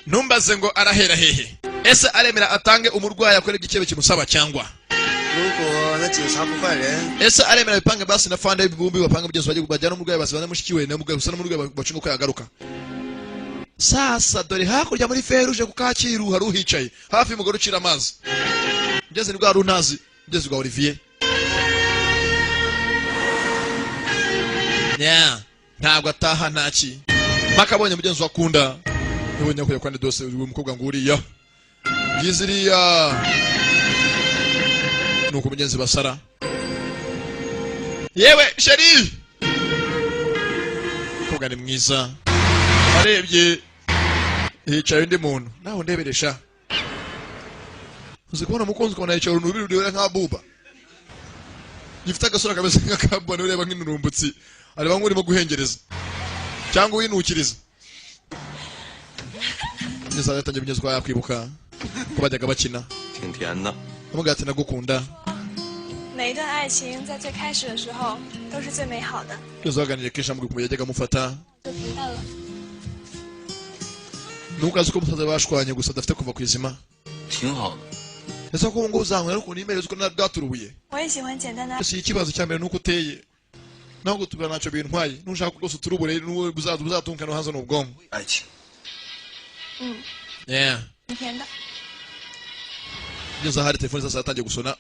Ntumbaze ngo arahera hehe. Ese aremera atange umurwayi akore igikebe kimusaba cyangwa 如果那警察不换人， ese aremera bipange basi na fande ibihumbi bapange byose bajye bajyana umurwayi, basi bana mushiki we n'umurwayi gusa n'umurwayi bacunga ko yagaruka. Sasa dore hakurya muri feruje ku Kacyiru hari uhicaye hafi y'umugore ucira amazi. Ngeze nibwo hari untazi, ngeze rwa Olivier. Nya ntabwo ataha ntaki mpaka abonye mugenzi we akunda. Yabonye kujya kwa dose uyu mukobwa ngo uriya yiziriya nuko mugenzi basara. Yewe chérie, umukobwa ni mwiza. Arebye hicaye undi muntu nawe ndeberesha. Uzi kubona umukunzi ukabona yicaye uruntu rureba nka buba gifite agasura kameze nk'akabona, ureba nk'inturumbutsi, areba nk'urimo guhengereza cyangwa uwinukiriza. Ngeze yatangiye mugenzi kwa yakwibuka ko bajyaga bakina. 挺甜的。 Amubwira ati ndagukunda. 每一段爱情在最开始的时候都是最美好的， Byose baganiriye kenshi, amubwira ukuntu yajyaga amufata. 就平淡了。 Nuko azi ko umusaza bashwanye gusa adafite kuva ku izima. 挺好的。 Ese ko ubu ngubu uzankora ukuntu imereye uko bwaturubuye? 我也喜欢简单的爱。 Si ikibazo cya mbere nuko uteye naho gutubura ntacyo bintwaye. Nushaka rwose uturubure n'uwo uzaza uzatunka no hanze ni ubwonko. 爱情， 嗯， Yeah. 挺甜的。 Ngeze ahari telefone sasa yatangiye gusona.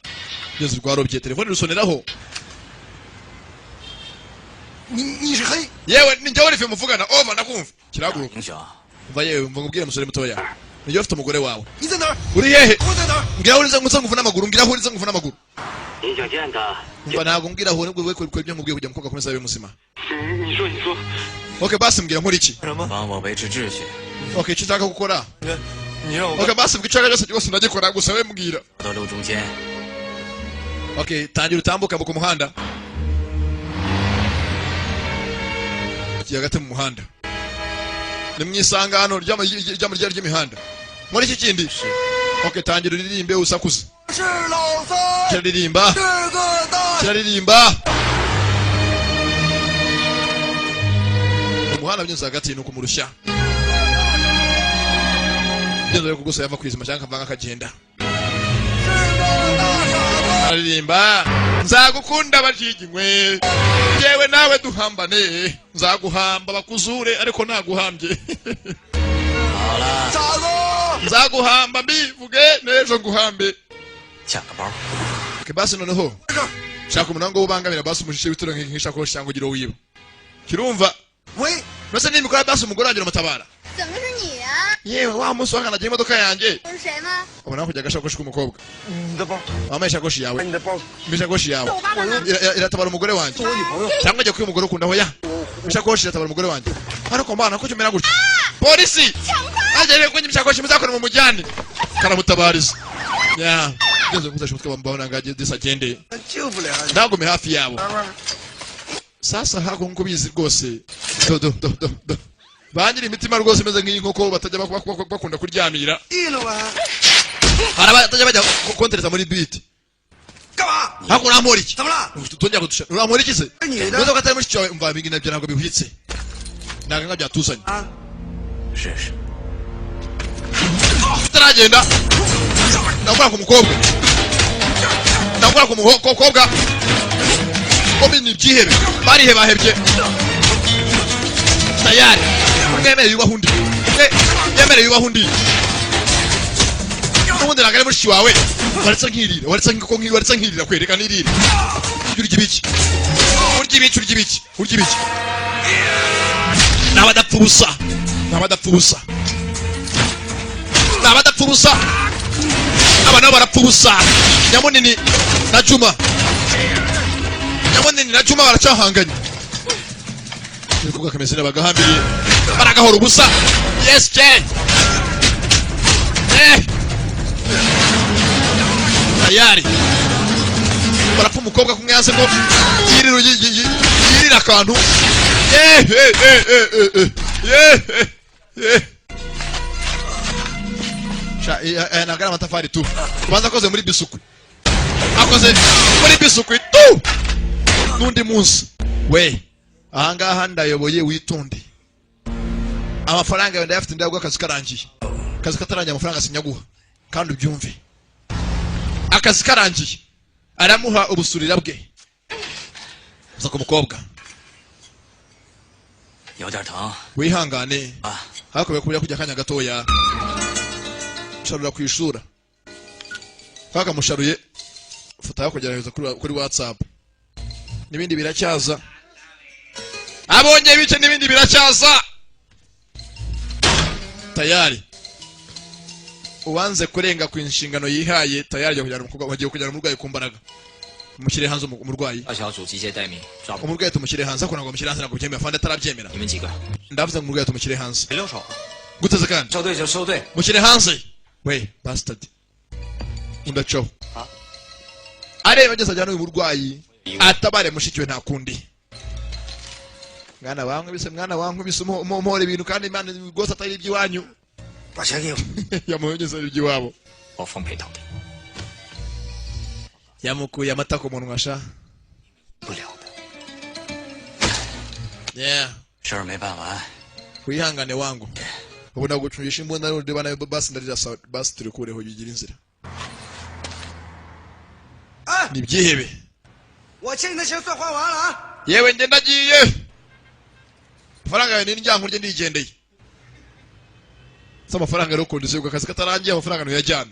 Ngeze rwarobye telefone rusoneraho. 你你是黑， Yewe ni njyewe Olivier muvugana, over, ndakumva. Kirahaguruka. 英雄， Umva yewe, umva nkubwire musore mutoya, nijye ufite umugore wawe. 你在哪儿？ Uri hehe? 我在哪儿？ Mbwira aho uri nze nguvune amaguru. Mbwira aho uri nze nguvune amaguru. 你想见他？ Umva, ntabwo mbwira aho uri we kora ibyo nkubwiye kugira ngo umukobwa akomeze abe muzima. 你说，你说， Okay, basi mbwira nkora iki. 帮我维持秩序， Okay, icyo ushaka gukora. 你让我 Okay, basi mbwira icyo ushaka byose rwose ndagikora, gusa we mbwira. 到路中间。 Okay, tangira utambuka ku muhanda. Tugiye hagati mu muhanda, ni mu isangano ry'imihanda. Muri iki kindi. Okay, tangira uririmbe usakuze. 是老三， Kiraririmba. 是个大。 Kiraririmba umuhanda binyuze hagati ni ukumurushya ugenda ariko gusa yava ku izima cyangwa akavanga akagenda. Aririmba nzagukunda bashiginywe yewe nawe duhambane, nzaguhamba bakuzure ariko naguhambye. 好了， 傻子， Nzaguhamba mbivuge n'ejo nguhambe. 抢个包。 Okay, basi noneho shaka umunango w'ubangamira basi umushishe witura nk'ishakoshi cyangwa ugire uwo wiba. Kirumva. 喂， Nose nimikora basi umugore wanjye uramutabara. 怎么是你啊？ Yewe wa munsi wakandagiye imodoka yanjye. 是谁吗？ Ubona kujya agashakoshi k'umukobwa. 你的包， Wambaye ishakoshi yawe. 你的包， Ishakoshi yawe 我爸爸呢？ Iratabara umugore wanjye 我女朋友。 cyangwa ajya kuba umugore ukunda. Hoya, ishakoshi iratabara umugore wanjye. Ariko mbana ko kimera gutya polisi agere kunyima ishakoshi muzakora mu mujyane karamutabariza. Ya ngeze kuzasha umutwe bambona ngo agende agende. 救不了你。 Ntagume hafi yabo. Sasa hako nkuko bizi rwose do do do do do ba nyiri imitima rwose imeze nk'iyi nkoko batajya bakunda kuryamira. 一路啊， Hari abatajya bajya kontereza muri biti. 干嘛？ Hako urampora iki? 怎么了？ Tongera kudusha urampora iki se? 你呢 Neza ko atari mushiki wawe. Umva ibingi nabyo ntabwo bihwitse, ntabwo nka byatuzanye. 啊， 试试。 Tutaragenda ndakora ku mukobwa, ndakora ku mukobwa bombi ni ibyihebe barihebahebye tayari. Umwe yemereye yubaha undi, umwe yemereye yubaha undi. N'ubundi ntabwo ari mushiki wawe. Waretse nkirira, waretse nkiko nkiri, waretse nkirira kwereka nirira. Urya ibiki? Urya ibiki? Urya ibiki? Urya ibiki? N'abadapfa ubusa, n'abadapfa ubusa, n'abadapfa ubusa. Aba nabo barapfa ubusa. Nyamunini na Juma, Nyamunini na Juma baracyahanganye. Ibikorwa kameze bagahambiriye baragahora ubusa. Yes Jane, eh. Tayari barapfa umukobwa kumwe yanze ngo yirira yirira akantu. Eh eh eh eh eh eh eh eh eh sha aya ntabwo ari amatafari tu. Ubanza akoze muri biscuit, akoze muri biscuit tu. N'undi munsi we ahangaha ndayoboye, witonde. Amafaranga yawe ndayafite, ndayaguha akazi karangiye. Akazi katarangiye amafaranga sinyaguha, kandi ubyumve. Akazi karangiye aramuha ubusurira bwe. Uza ku mukobwa. 有点疼。 Wihangane. Ah. Hakubiye kubira kujya akanya gatoya sharura ku ishura kakamusharuye foto yo kugerageza kuri WhatsApp n'ibindi biracyaza. Abonye ibice n'ibindi biracyaza. Tayari uwanze kurenga ku inshingano yihaye, tayari agiye kujyana umukobwa, bagiye kujyana umurwayi ku mbaraga. Mushyire hanze umurwayi. 大小组集结待命，抓捕 Umurwayi tumushyire hanze, ariko ntabwo bamushyire hanze, ntabwo byemera, afande atarabyemera. 你们几个。 Ndavuze ngo umurwayi tumushyire hanze. 别留手。 Guteze kandi. 收队就收队。 Mushyire hanze we bastard. Undacaho areba ageze ajyana uyu murwayi atabare mushiki we. Nta kundi, mwana wankubise, mwana wankubise, umuhora ibintu kandi Imana rwose atari iby'iwanyu. 把钱给我。 Yamuhongeze ari iby'iwabo. 我奉陪到底。 Yamukuye amata ku munwa sha. 不了的。 Yeah. 事儿没办完， Wihangane wangu, ubu nagucungisha imbunda n'undi bana basi ndarira sawa basi turikureho bigira inzira. Ni ibyihebe. 我欠你的钱算还完了啊！ Yewe njye ndagiye, amafaranga yawe ni ndya ndigendeye. Se amafaranga rero condition ubwo akazi katarangiye amafaranga ntuyajyana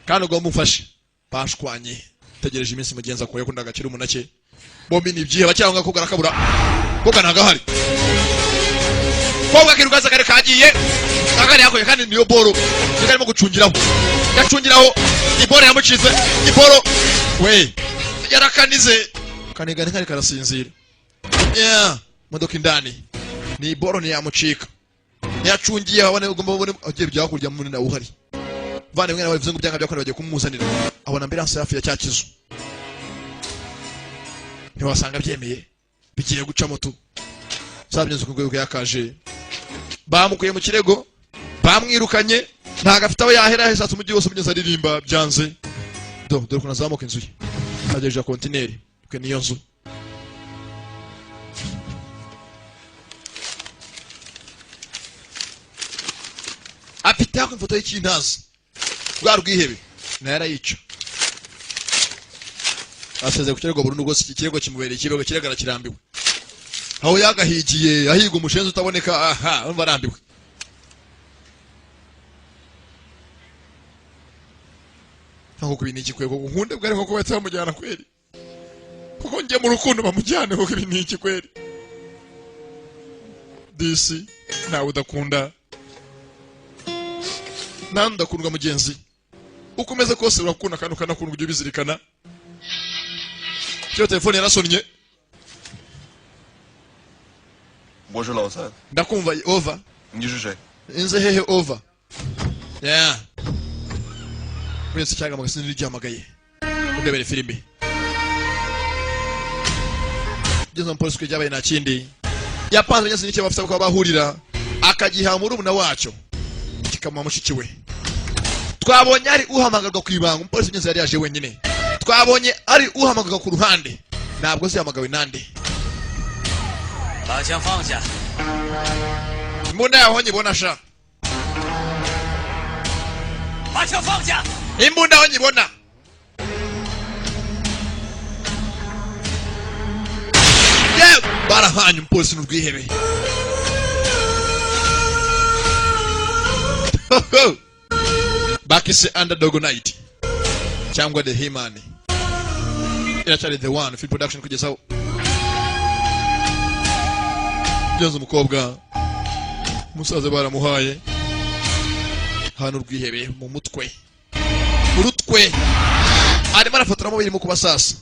kandi ugomba umufashe. Bashwanye, tegereje iminsi mugenzi akuye ko ndagakira umunake. Bombi ni ibyiheba cyangwa ko garakabura ko kanagahari kobwa kirukaza kare kagiye akari yakoye kandi niyo boro niko arimo gucungiraho, yacungiraho iboro yamucize iboro we yarakanize kanigana kari karasinzira. Yeah, modoka indani ni iboro ntiyamucika, ntiyacungiye abone ugomba ubone agiye byakurya munini nawe uhari. Vane mwana bavuze ngo byanga byakora bagiye kumuzanira, abona ambulance hafi ya cya kizu, ntiwasanga byemeye bigiye gucamo tu. Sabyenze ku rwego yakaje, bamukuye mu kirego, bamwirukanye, ntabwo afite aho yahera. Yashatse umujyi wose umugezi aririmba byanze. Do dore ukuntu azamuka inzu ye agejeje kontineri twe niyo nzu. Afite hafi ifoto y'ikintazi rwa rwihebe nayo arayica, asezeye ku kirego burundu rwose. Iki kirego kimubereye ikirego, kirego arakirambiwe. Aho yagahigiye ahiga umushenzi utaboneka, aha urumva arambiwe. Ntabwo kubi ni igikwego nkunde bwari nko kuba bamujyana kweri, kuko njye mu rukundo bamujyane, kuko ibi ni iki kweri? Disi ntawe udakunda, nta udakundwa mugenzi. Uko umeze kose urakunda kandi ukanakundwa, ujye ubizirikana. Iyo telefone yarasonnye. 我是老三， Ndakumva, over. 你是谁？ Inze hehe, over. Yeah, wese cyangwa magasinzi ryamagaye undebere filimi ugeze mu polisi ko ibyabaye nta kindi yapanze nyine n'icyo bafite kuba bahurira akagiha murumuna wacyo kikamuha mushiki we. Twabonye ari uhamagarwa ku ibanga, umupolisi mugenzi yari yaje wenyine. Twabonye ari uhamagarwa ku ruhande, ntabwo zihamagawe nande. 把枪放下。 Imbunda yaho nyibona sha. 把枪放下。 Imbunda aho nyibona. Yewe, barahanye umupolisi n'urwihebe. Bakise Underdog Night cyangwa The He-Man, iracyari The One Film Production kugeza aho byanze. Umukobwa umusaza baramuhaye hano urwihebe mu mutwe, mu rutwe arimo arafotoramo birimo kuba sasa.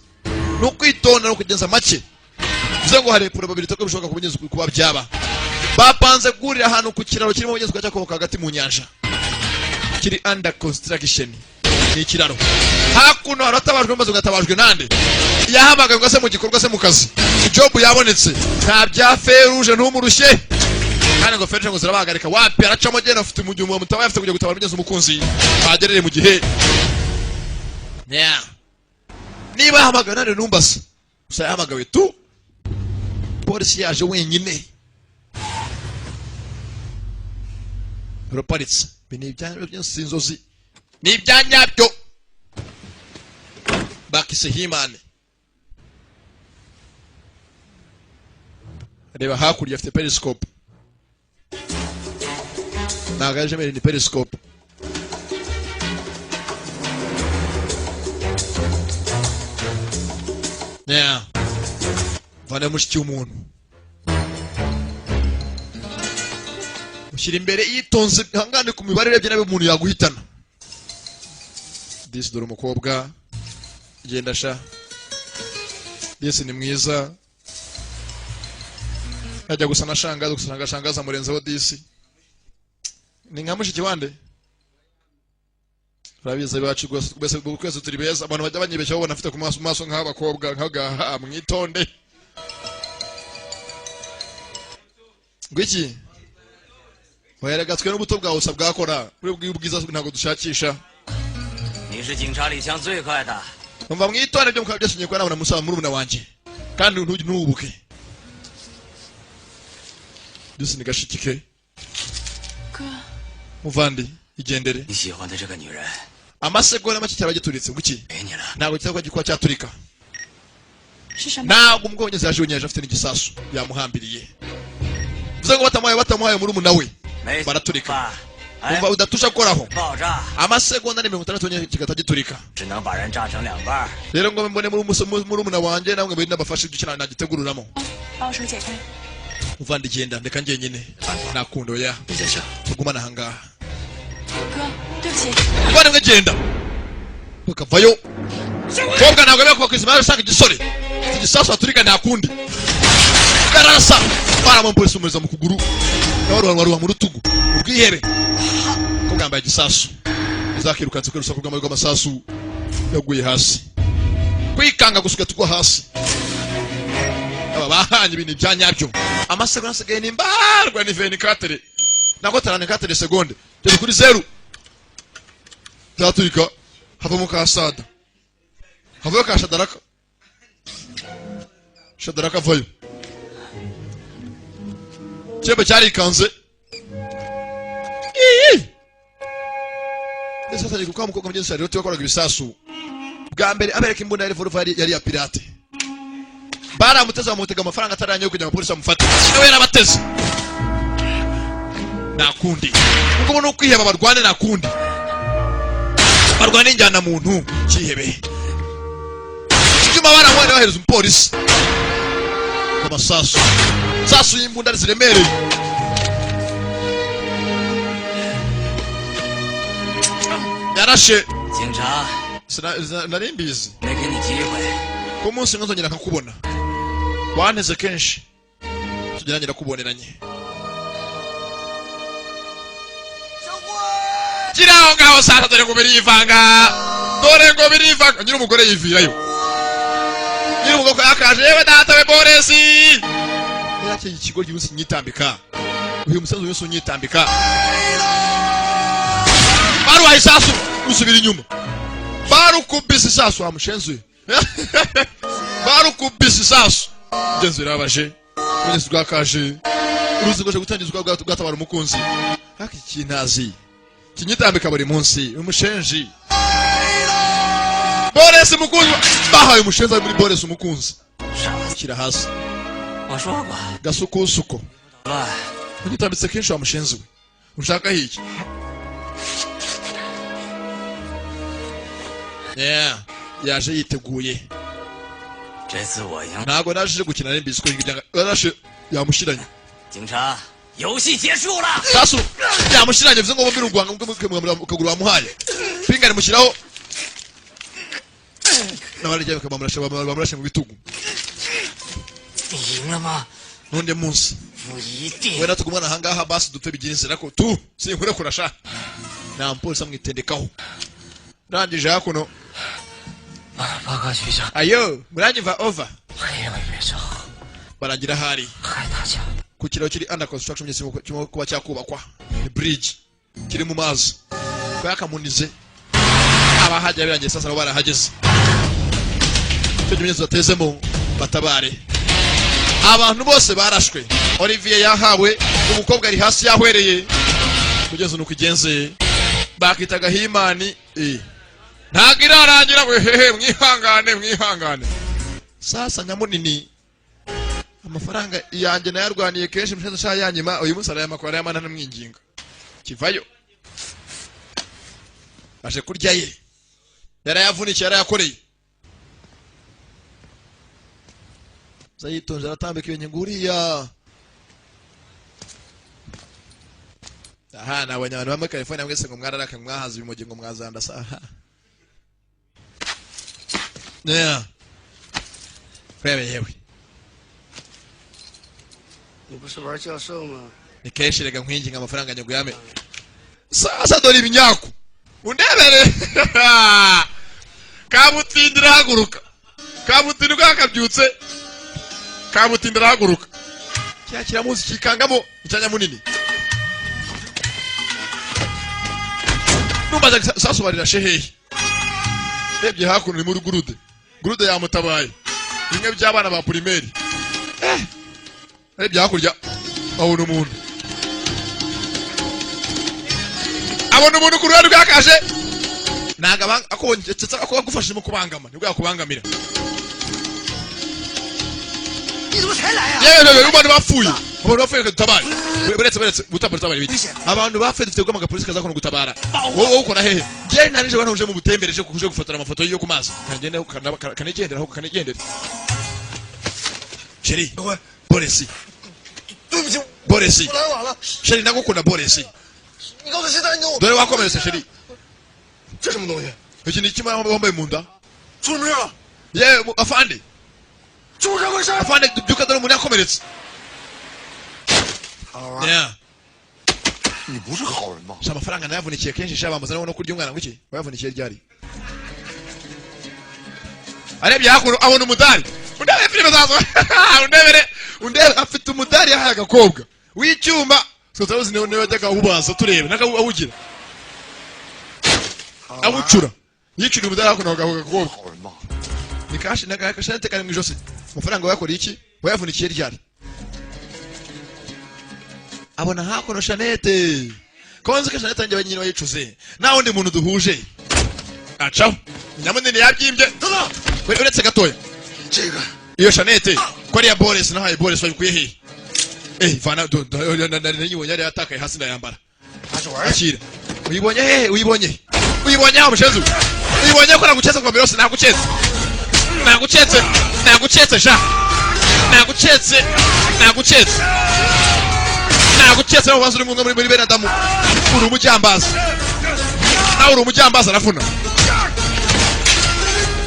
Ni ukwitonda no kugenza make, bivuze ngo hari probability ko bishobora kuba kuba byaba. Bapanze guhurira ahantu ku kiraro kirimo ubugezi cyakomoka hagati mu nyanja kiri under construction. Ni ikiraro hakuno haratabajwe, maze ugatabajwe nande? Yahamagaye ngo ase mu gikorwa se mu kazi, job yabonetse, nta bya feruje, ntumurushye kandi ngo feruje ngo zirabahagarika. Wapi, aracamo genda, afite umujyi mutabaye, afite kujya gutabara mugenzi umukunzi bagerere mu gihe. Yeah. Niba yahamagawe nande numbasa gusa, yahamagawe tu. Polisi yaje wenyine, ruraparitse. Ibi ni ibya si inzozi, ni ibya nyabyo. Bakise himane. Reba hakurya, afite periscope, ntabwo ari jemeri, ni periscope. Yeah. Vana mushiki w'umuntu, ushyira imbere yitonze, hangane ku mibare, urebye nabi umuntu yaguhitana. Disi dore umukobwa, genda sha. Disi ni mwiza, ajya gusa na shangaza, gusa na shangaza amurenzeho. Disi ni nka mushiki wande, urabizi iwacu rwose twese turi beza. Abantu bajya banyibeshya babona afite ku maso nk'abakobwa nk'agaha. Mwitonde ngwiki, oya, n'ubuto bwawe usa bwakora uri ubwiza, ntabwo dushakisha. 你是警察里枪最快的。 Umva, mwitonde, ibyo mukaba byose ngiye kuba nabona musaza murumuna wanjye, kandi ntuhubuke. Disi ni gashiki ke. 哥， Muvandi, igendere. 你喜欢的这个女人 Amasegonda make cyaba gituritse. Ngwiki? 给你了。 Ntabwo cyaba gikuba cyaturika. 是什么？ Ntabwo umugabo wese yaje wenyine, yaje afite n'igisasu yamuhambiriye, bivuze ngo batamuhaye murumuna we 没 baraturika. 吧？哎 Umva, udatusha gukoraho. 爆炸 Amasegonda ni 60 yonyine kigahita giturika. 只能把人炸成两半儿。 Rero ngo mbone murumuna wanjye, namwe mbere nabafashe ibyo kintu nagitegururamo. 把我手解开。 Muvandi, genda, ndeka njyenyine, nakundo ya 你在这， tugumane ahangaha. 哥，对不起。 Muvandimwe, genda. Tukavayo, kobwa ntabwo yemeye kuva ku izima, yaje ashaka igisore. Iki gisasu baturika, nta kundi, gararasa baramupolisi umuriza mu kuguru, nawe ruha mu rutugu, ubwihebe ko bwambaye igisasu uzakirukanse kubera urusaku rw'amasasu. Yaguye hasi kwikanga gusa, ugahita hasi. Aba bahanye ibintu bya nyabyo. Amasegonda asigaye ni mbarwa, ni 24 nako 34 segonde, turi kuri zeru. Byaturika, havamo ka sada, havayo ka shadaraka, shadaraka avayo. Cyembe cyarikanze iyi ndetse atangiye kuko umukobwa mugenzi wa Loti wakoraga ibisasu bwa mbere abereka imbunda ya revolver yari ya pirate. Baramuteze, bamutega amafaranga atarangiye kugira ngo polisi bamufate, nawe yarabateze. Nta kundi, kuko ubu ni ukwiheba, barwane, nta kundi, barwane injyana muntu cyihebe. Icyuma baramuhaye, bahereza umupolisi amasasu, sasu y'imbunda ziremereye. Yarashe. 警察 Nari mbizi 没给你机会， ko umunsi umwe nzongera nkakubona. Wanteze kenshi, tugeranye kuboneranye. Kiri aho ngaho sasa, dore ngo birivanga, dore ngo birivanga. Nyiri umugore yivirayo, nyiri umugore yakaje. Yewe data we, boresi yarakeye ikigo ry'umunsi nyitambika, uyu musaza wese unyitambika. Baruhaye isasu, rusubira inyuma, barukubise isasu wa mushenzi, barukubise isasu. Mugenzi birababaje, mugenzi rwakaje uruzi rwaje gutangizwa bwatabara umukunzi, ariko iki kintazi kinyitambika buri munsi, umushenji boresi umukunzi bahaye umushenzi ari muri boresi umukunzi shyira hasi. 我说过， Gasukusuko. 乱， Unyitambitse kenshi wa mushenzi we, ushaka iki? Yeah, yaje yiteguye. 这次我赢。 Ntabwo naje gukina, nari mbizi ko yarashe yamushiranye. 警察，游戏结束了。 Sasu yamushiranye, bivuze ngo bombi urugwanga ukaguru bamuhaye pinga rimushyiraho, n'abandi bamurashe mu bitugu. 你赢了吗？ N'undi munsi. 不一定。 Wenda tugumana ahangaha basi dupfe bigira inzira ko tu sinkure kurasha. Nta mupolisi amwitendekaho, Ndangije hakuno. 报告局长， Ayo, muranyumva? Over. 黑了越走， Barangira hari 还打架。 Ku kiraro kiri under construction, kirimo kuba cyakubakwa, ni bridge kiri mu mazi kayakamunize. Abahagera birangiye, sasa nabo barahageze. Icyo kimenyetso batezemo batabare abantu bose barashwe. Olivier yahawe umukobwa ari hasi yahwereye. Kugeza nuko igenze bakitaga himani ntabwo irarangira. Wehehe, mwihangane, mwihangane. Sasa nyamunini, amafaranga yanjye nayarwaniye kenshi. Mushaza sha yanyima uyu munsi arayamakora, arayamana namwinginga kivayo aje kurya ye. Yarayavunikiye, yarayakoreye. Za yitonze aratambika iyo ngingo uriya. Aha nabonye abantu bamwe California mwese ngo mwararaka, mwahaze ibimogi, ngo mwazandasa. Aha, yeah, rebe yewe. 你不是玩教授吗？ Ni kenshi rega nkwinginga amafaranga nyaguyame. Sasa dore ibinyaku, undebere. Kabutindi irahaguruka, kabutindi bwakabyutse, kabutindi irahaguruka. Kiriya kiramuzi kikangamo icyanya munini. Numbaza sasobanurira shehehe. Rebye hakuno ni muri gurude, gurude yamutabaye, bimwe by'abana ba primaire. Rebye hakurya abona umuntu, abona umuntu ku ruhande rwakaje. Ntabwo akubonye ako agufashije mu kubangama, nibwo yakubangamira. 你怎么才来啊？ Yewe yewe, abantu bapfuye, abantu bapfuye, reka dutabare. Buretse, buretse gutabara, dutabara ibiki? Abantu bapfuye, dufite guhamagara polisi kaza kuno gutabara. Wowe ukora hehe? Njye nari nje bano, nje mu butembere, je kuje gufotora amafoto yo ku mazi. Kangende kanigendera aho, kanigendera. Chéri, Boresi. 对不起， Boresi. 我来晚了。 Chéri, ndagukunda Boresi. 你告诉现在你我 Dore wakomeretse, chéri. 这什么东西？ Iki ni kimwe wambaye mu nda. 出什么事了？ Yewe afande. 出什么事？ Afande, byuka, dore umuntu yakomeretse. 好玩。 Yeah. 你不是好人吗？ Sha, amafaranga nayavunikiye kenshi sha. Bamuzana no kurya umwana ngo iki? Wayavunikiye ryari? Arebye hakuno abona umudari. Undebe filime zazo, undebere, undebe, afite umudari yahaye agakobwa w'icyuma. Twe turabuzi, niwe niwe yajyaga awubaza turebe nako awugira awucura, yicuriye umudari hakuno ako gakobwa. 好人吗？ Ni kashi na kashanete kari mu ijosi. Amafaranga wayakoreye iki? Wayavunikiye ryari? Abona hakuno shanete konzi ko shanete njye nyine wayicuze, nta wundi muntu duhuje. Acaho nyamunini yabyimbye. Uretse gatoya. 这个 Iyo shanete ko ari iya Boris nahaye Boris, wayikuye hehe? Vana nayibonye yari yatakaye hasi, ndayambara. 拿去玩。 Akira, uyibonye hehe? Uyibonye he? Uyibonye aho mushenzi we? Uyibonye ko nagucetse kuva mbere yose? Nagucetse, nagucetse, nagucetse sha, nagucetse, nagucetse, nagucetse. Nawe ubanza uri umwe muri bene Adamu, uri umujyambazi, nawe uri umujyambazi. Aravuna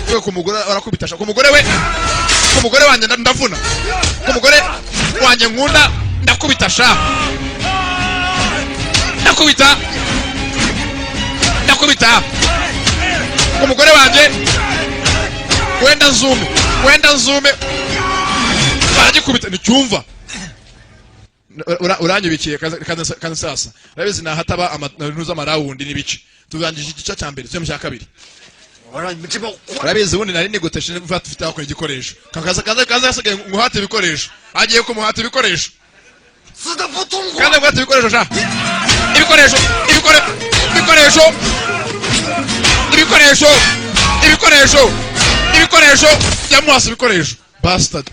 we ku mugore, arakubita sha ku mugore we, ku mugore wanjye ndavuna, ku mugore wanjye nkunda ndakubita sha, ndakubita, ndakubita ku mugore wanjye. Wenda nzume, wenda nzume. Baragikubita nticyumva. Uranyubikiye kaza sasa. Urabizi nahataba z'amarawundi n'ibice. Turangije igice cya mbere, tujye mu cya kabiri. 我让你们这帮坏 Urabizi ubundi nari nigoteshe mva tufite hakora igikoresho. Kaza, kaza, kaza, hasigaye nguhate ibikoresho. Agiye kumuhata ibikoresho. 死的不痛快！ Kandi nguhate ibikoresho sha, ibikoresho, ibikoresho, ibikoresho, ibikoresho, ibikoresho. Yamuhase ibikoresho, bastard.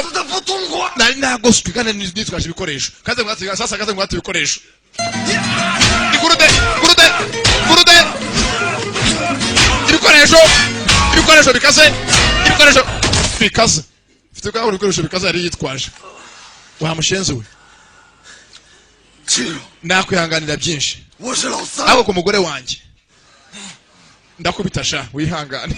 死的不痛快！ Nari nagoswe kandi nitwaje ibikoresho. Kaze nguhate sasa, kaze nguhate ibikoresho. Igurude, gurude, gurude, ibikoresho, ibikoresho bikaze, ibikoresho bikaze. Mfite ubwabo ibikoresho bikaze yari yitwaje. Wa mushenzi we. 记住， Nakwihanganira byinshi 我是老三。 ariko ku mugore wanjye ndakubita sha, wihangane.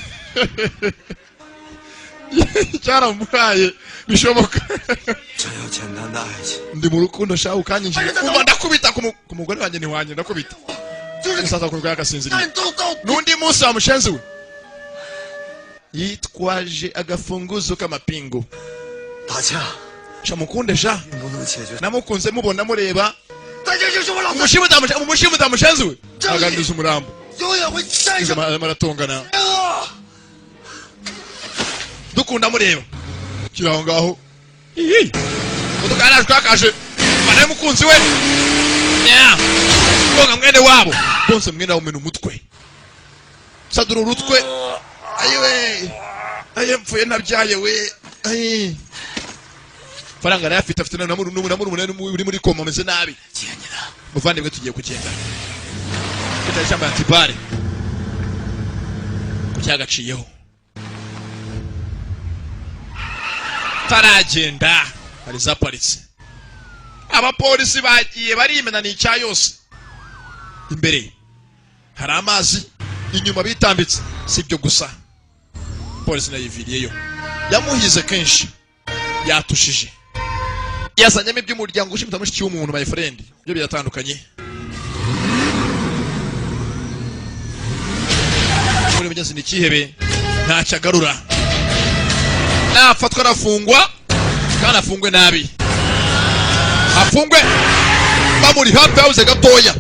Cyaramuhaye bishoboka. 想要简单的爱情， Ndi mu rukundo sha, ukanyinjira umva ndakubita ku mugore wanjye, ntiwanjye ndakubita. Umusaza kumva yakasinziriye. N'undi munsi wa mushenzi we yitwaje agafunguzo k'amapingu. 打架 Sha mukunde sha, 不能解决。 namukunze mubona mureba. 但这就是我老 Umushimuta mushenzi we aganduza umurambo. 永远会战胜 Arimo aratongana 啊！ dukunda mureba kiri aho ngaho. Ihi. Modoka yaraje twakaje bana y'umukunzi we nya konga mwene wabo bonse mwene wabo umena umutwe sadura urutwe. Ayiwe, aye mpfuye ntabyaye we. Ayi faranga arayafite, afite na murumuna uri muri koma ameze nabi. 见你的。 Muvandimwe tugiye kugenda kitari cyambaye antibare ku cyagaciyeho taragenda hari zaparitse abapolisi bagiye barimena ni icya yose. Imbere hari amazi, inyuma bitambitse. Si ibyo gusa, polisi nayiviriyeyo yamuhize kenshi yatushije yazanyemo iby'umuryango ushimuta mushiki w'umuntu. My friend, byo biratandukanye. Muri mugezi ni ikihebe, ntacyo agarura. Nafatwa arafungwa, kandi afungwe nabi, afungwe bamuri hafi yabuze gatoya.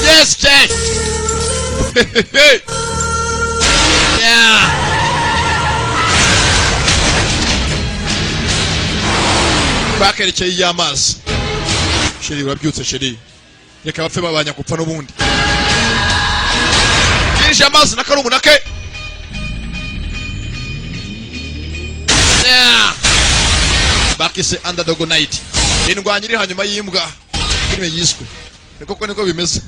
Yes Jack. Yeah. Bakerekeye y'amazi. Chérie, urabyutse chérie? Reka bapfe babanya gupfa n'ubundi. Yinjiye amazi na karumuna ke. Yeah. Bakise Underdog Night, indwanyi iri hanyuma y'imbwa. Filime yiswe ni koko niko bimeze,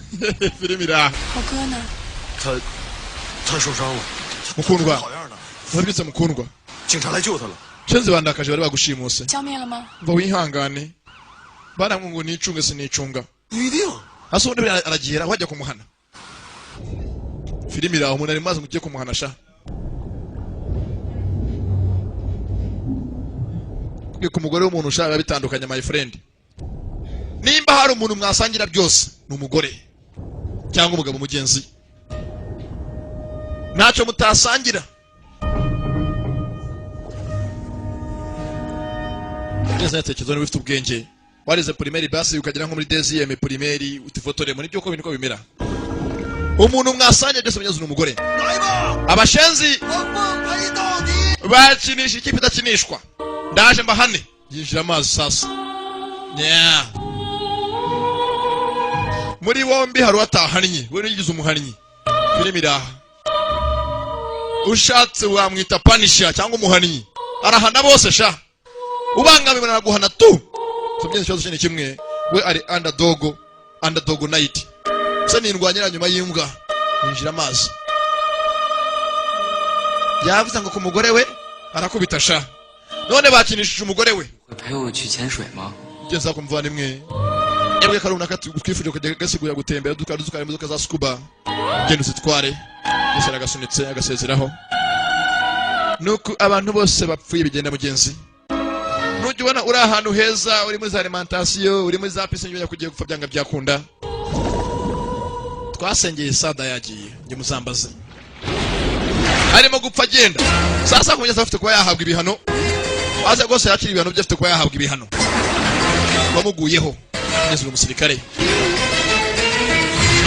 filime iraha. 我哥呢？ 他他受伤了， Mukundwa, 好样的！ urabyutse mukundwa? 警察来救他了。 Shenzi bandakaje bari bagushimuse. 消灭了吗？ Mva wihangane, baramwe ngo nicunge sinicunga. 不一定。 Hasi ubundi buriya aragihera wajya kumuhana. Filime iraho, umuntu ari mu mazi ngo ugiye kumuhana sha. Kubika umugore w'umuntu ushaka biba bitandukanye, my friend. Nimba hari umuntu mwasangira byose ni umugore cyangwa umugabo mugenzi, ntacyo mutasangira. Neza yatekereza niba ufite ubwenge, warize primaire basi ukagera nko muri deuxième primaire utifotore muri byo ko niko bimera. Umuntu mwasangira byose mugenzi ni umugore. 来吧， Abashenzi 我奉陪到底。 bakinisha ikipe idakinishwa, ndaje mbahane. Yinjira amazi sasa. Yeah. Muri bombi hari uwatahannye, we yigize umuhannyi. Filime iraha, ushatse wamwita punisher cyangwa umuhannyi, arahana bose sha. Ubangamiwe araguhana tu. Tubye ikibazo cye ni kimwe, we ari underdog, Underdog Night se ni indwanyira nyuma y'imbwa. Yinjira amazi, yavuze ngo ku mugore we arakubita sha, none bakinishije umugore we. 会陪我去潜水吗？ Ugeze ku muvandimwe yabwiye ko ari runaka twifuje kujya gasigura gutembera dukara dutwara imodoka za scuba, genda uzitware. Yose aragasunitse agasezeraho. Nuko abantu bose bapfuye bigenda mugenzi. Nujya ubona uri ahantu heza, uri muri za alimentation, uri muri za piscine, ujya kugiye gupfa byanga byakunda. Twasengeye sada yagiye njye muzambaze arimo gupfa agenda. Sasa kumugeza afite kuba yahabwa ibihano, aza rwose yakira ibihano bye, afite kuba yahabwa ibihano wamuguyeho. Neza uri umusirikare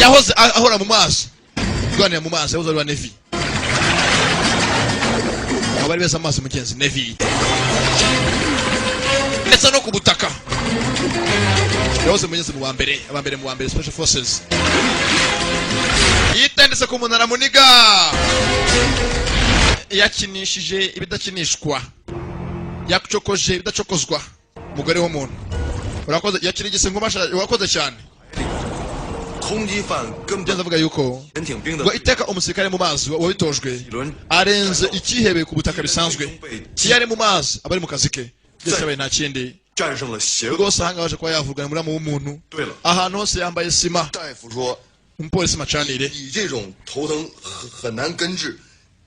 yahoze ahora mu mazi, urwanira mu mazi, yahoze ari uwa navy. Aba ari beza amazi mugenzi, navy ndetse no ku butaka yahoze mugenzi mu wa mbere, aba mbere mu wa mbere, special forces. Yitendetse ku munara muniga, yakinishije ibidakinishwa, yacokoje ibidacokozwa. Umugore w'umuntu urakoze, yakirigise ngoma sha, urakoze cyane. 通缉犯根 Mugenzi 本 avuga yuko 潜艇兵的 ngo iteka umusirikare mu mazi wabitojwe arenze ikihebe ku butaka bisanzwe. Iyo ari mu mazi aba ari mu kazi ke byose, abaye nta kindi. 战胜了邪恶。 Rwose ahanga baje kuba yavugana muramu w'umuntu. 对了， Ahantu hose yambaye sima. 大夫说， Umupolisi macanire. 你这种头疼很很难根治，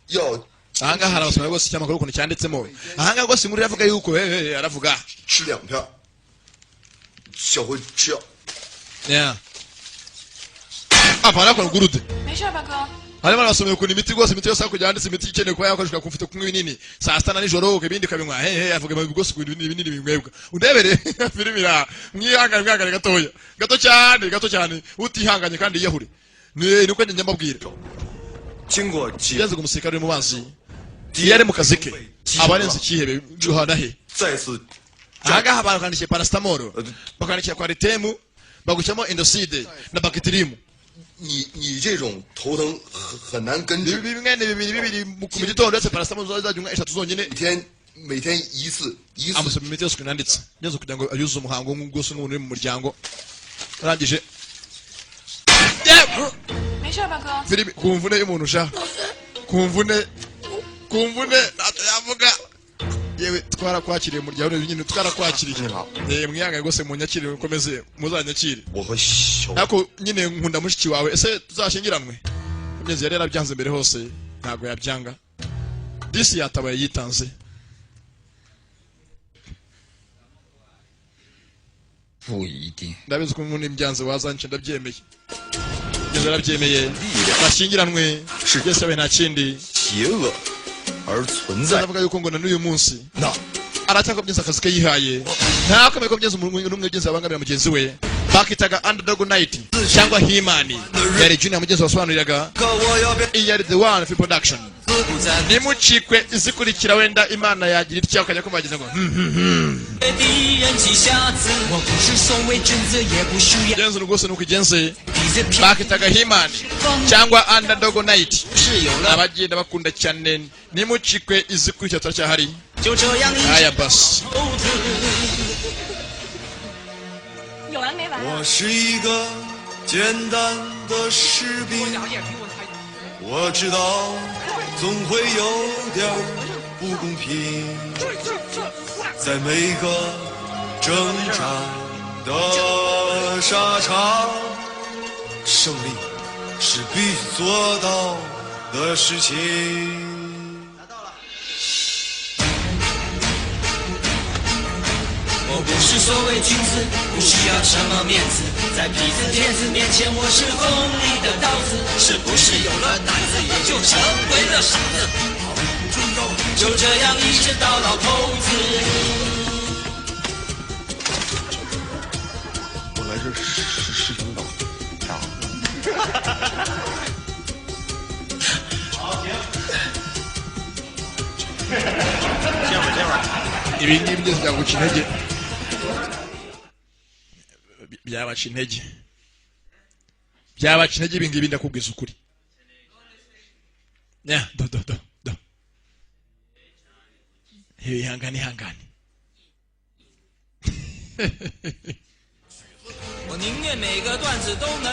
要 Ahangaha harabasoma rwose icyamakuru ukuntu cyanditsemo. Ahangaha rwose inkuru iravuga yuko aravuga. 吃两片儿，小辉吃药。 Yeah. Avana kwa gurude. 没事吧，哥？ Harimo arasomeye ukuntu imiti rwose, imiti yose hakurya yanditse, imiti ikeneye kuba yakoreshwa ku mfite kunywa ibinini saa sita na nijoro, ibindi ukabinywa hehe. Avuga ibintu rwose ukuntu ibinini binywebwa. Undebere filimi ira, mwihangane, mwihangane gatoya, gato cyane, gato cyane. Utihanganye kandi yiyahure, ni nuko njye mbabwira. 经过几 Byanze ngo umusirikare uri mu mazi iyo ari mu kazi ke aba arenze ikihebe juhana he. 再次 Ahangaha bakwandikiye paracetamol, bakwandikiye Coartem, bagushyiramo Indocid na Bactrim. 你你这种头疼很很难根治， Bimwe ni bibiri bibiri mu gitondo, ndetse paracetamol uzajya unywa eshatu zonyine. 每天每天一次一次。 Amusoma imiti yose ukuntu yanditse neza kugira ngo ayuzuze umuhango rwose nk'umuntu uri mu muryango arangije. 没事吧，哥？ Filimi ku mvune y'umuntu sha, ku mvune, ku mvune ntacyo yavuga. Yewe, twarakwakiriye umuryango nyine, twarakwakiriye. Mwihangane rwose, munyakire, mukomeze muzanyakire. 我和小 Ariko nyine nkunda mushiki wawe, ese tuzashyingiranwe? Mugenzi yari yarabyanze mbere hose, ntabwo yabyanga disi, yatabaye yitanze. 不一定。 Ndabizi ko umuntu ibyanze wazance, ndabyemeye. Mugenzi yarabyemeye, bashyingiranwe byose yabaye nta kindi. 邪恶而存在。 Ndavuga yuko ngo na n'uyu munsi 那 aracyakora akazi ke yihaye, ntakomeye ko byenze umuntu n'umwe byenze abangamira mugenzi we. Bakitaga Underdog Night cyangwa He-Man, yari Junior mugenzi wasobanuriraga. 可我要变 Iyi yari The One Film Production. 不在 Nimucikwe izikurikira, wenda Imana yagira itya ukajya kumva wagize ngo 敌人旗下子。我不是所谓君子，也不需要 Genze rwose nuko igenze. 你的屁 Bakitaga He-Man cyangwa Underdog Night. 是有了， Abagenda bakunda cyane, nimucikwe izikurikira, turacyahari. 就这样一 Aya basi. 头子。 有完没完啊我？是一个简单的士兵，我知道总会有点儿不公平，在每个征战的沙场，胜利是必须做到的事情。 我不是所谓君子，不需要什么面子，在痞子骗子面前，我是锋利的刀子。是不是有了胆子，也就成为了傻子？就这样一直到老头子。 我来这是是领导。 Ibi ngibi byose byaguca intege, byabaca intege, byabaca intege ibi ngibi, ndakubwiza ukuri. Nya do do do do, ihangane, ihangane. 我宁愿每个段子都能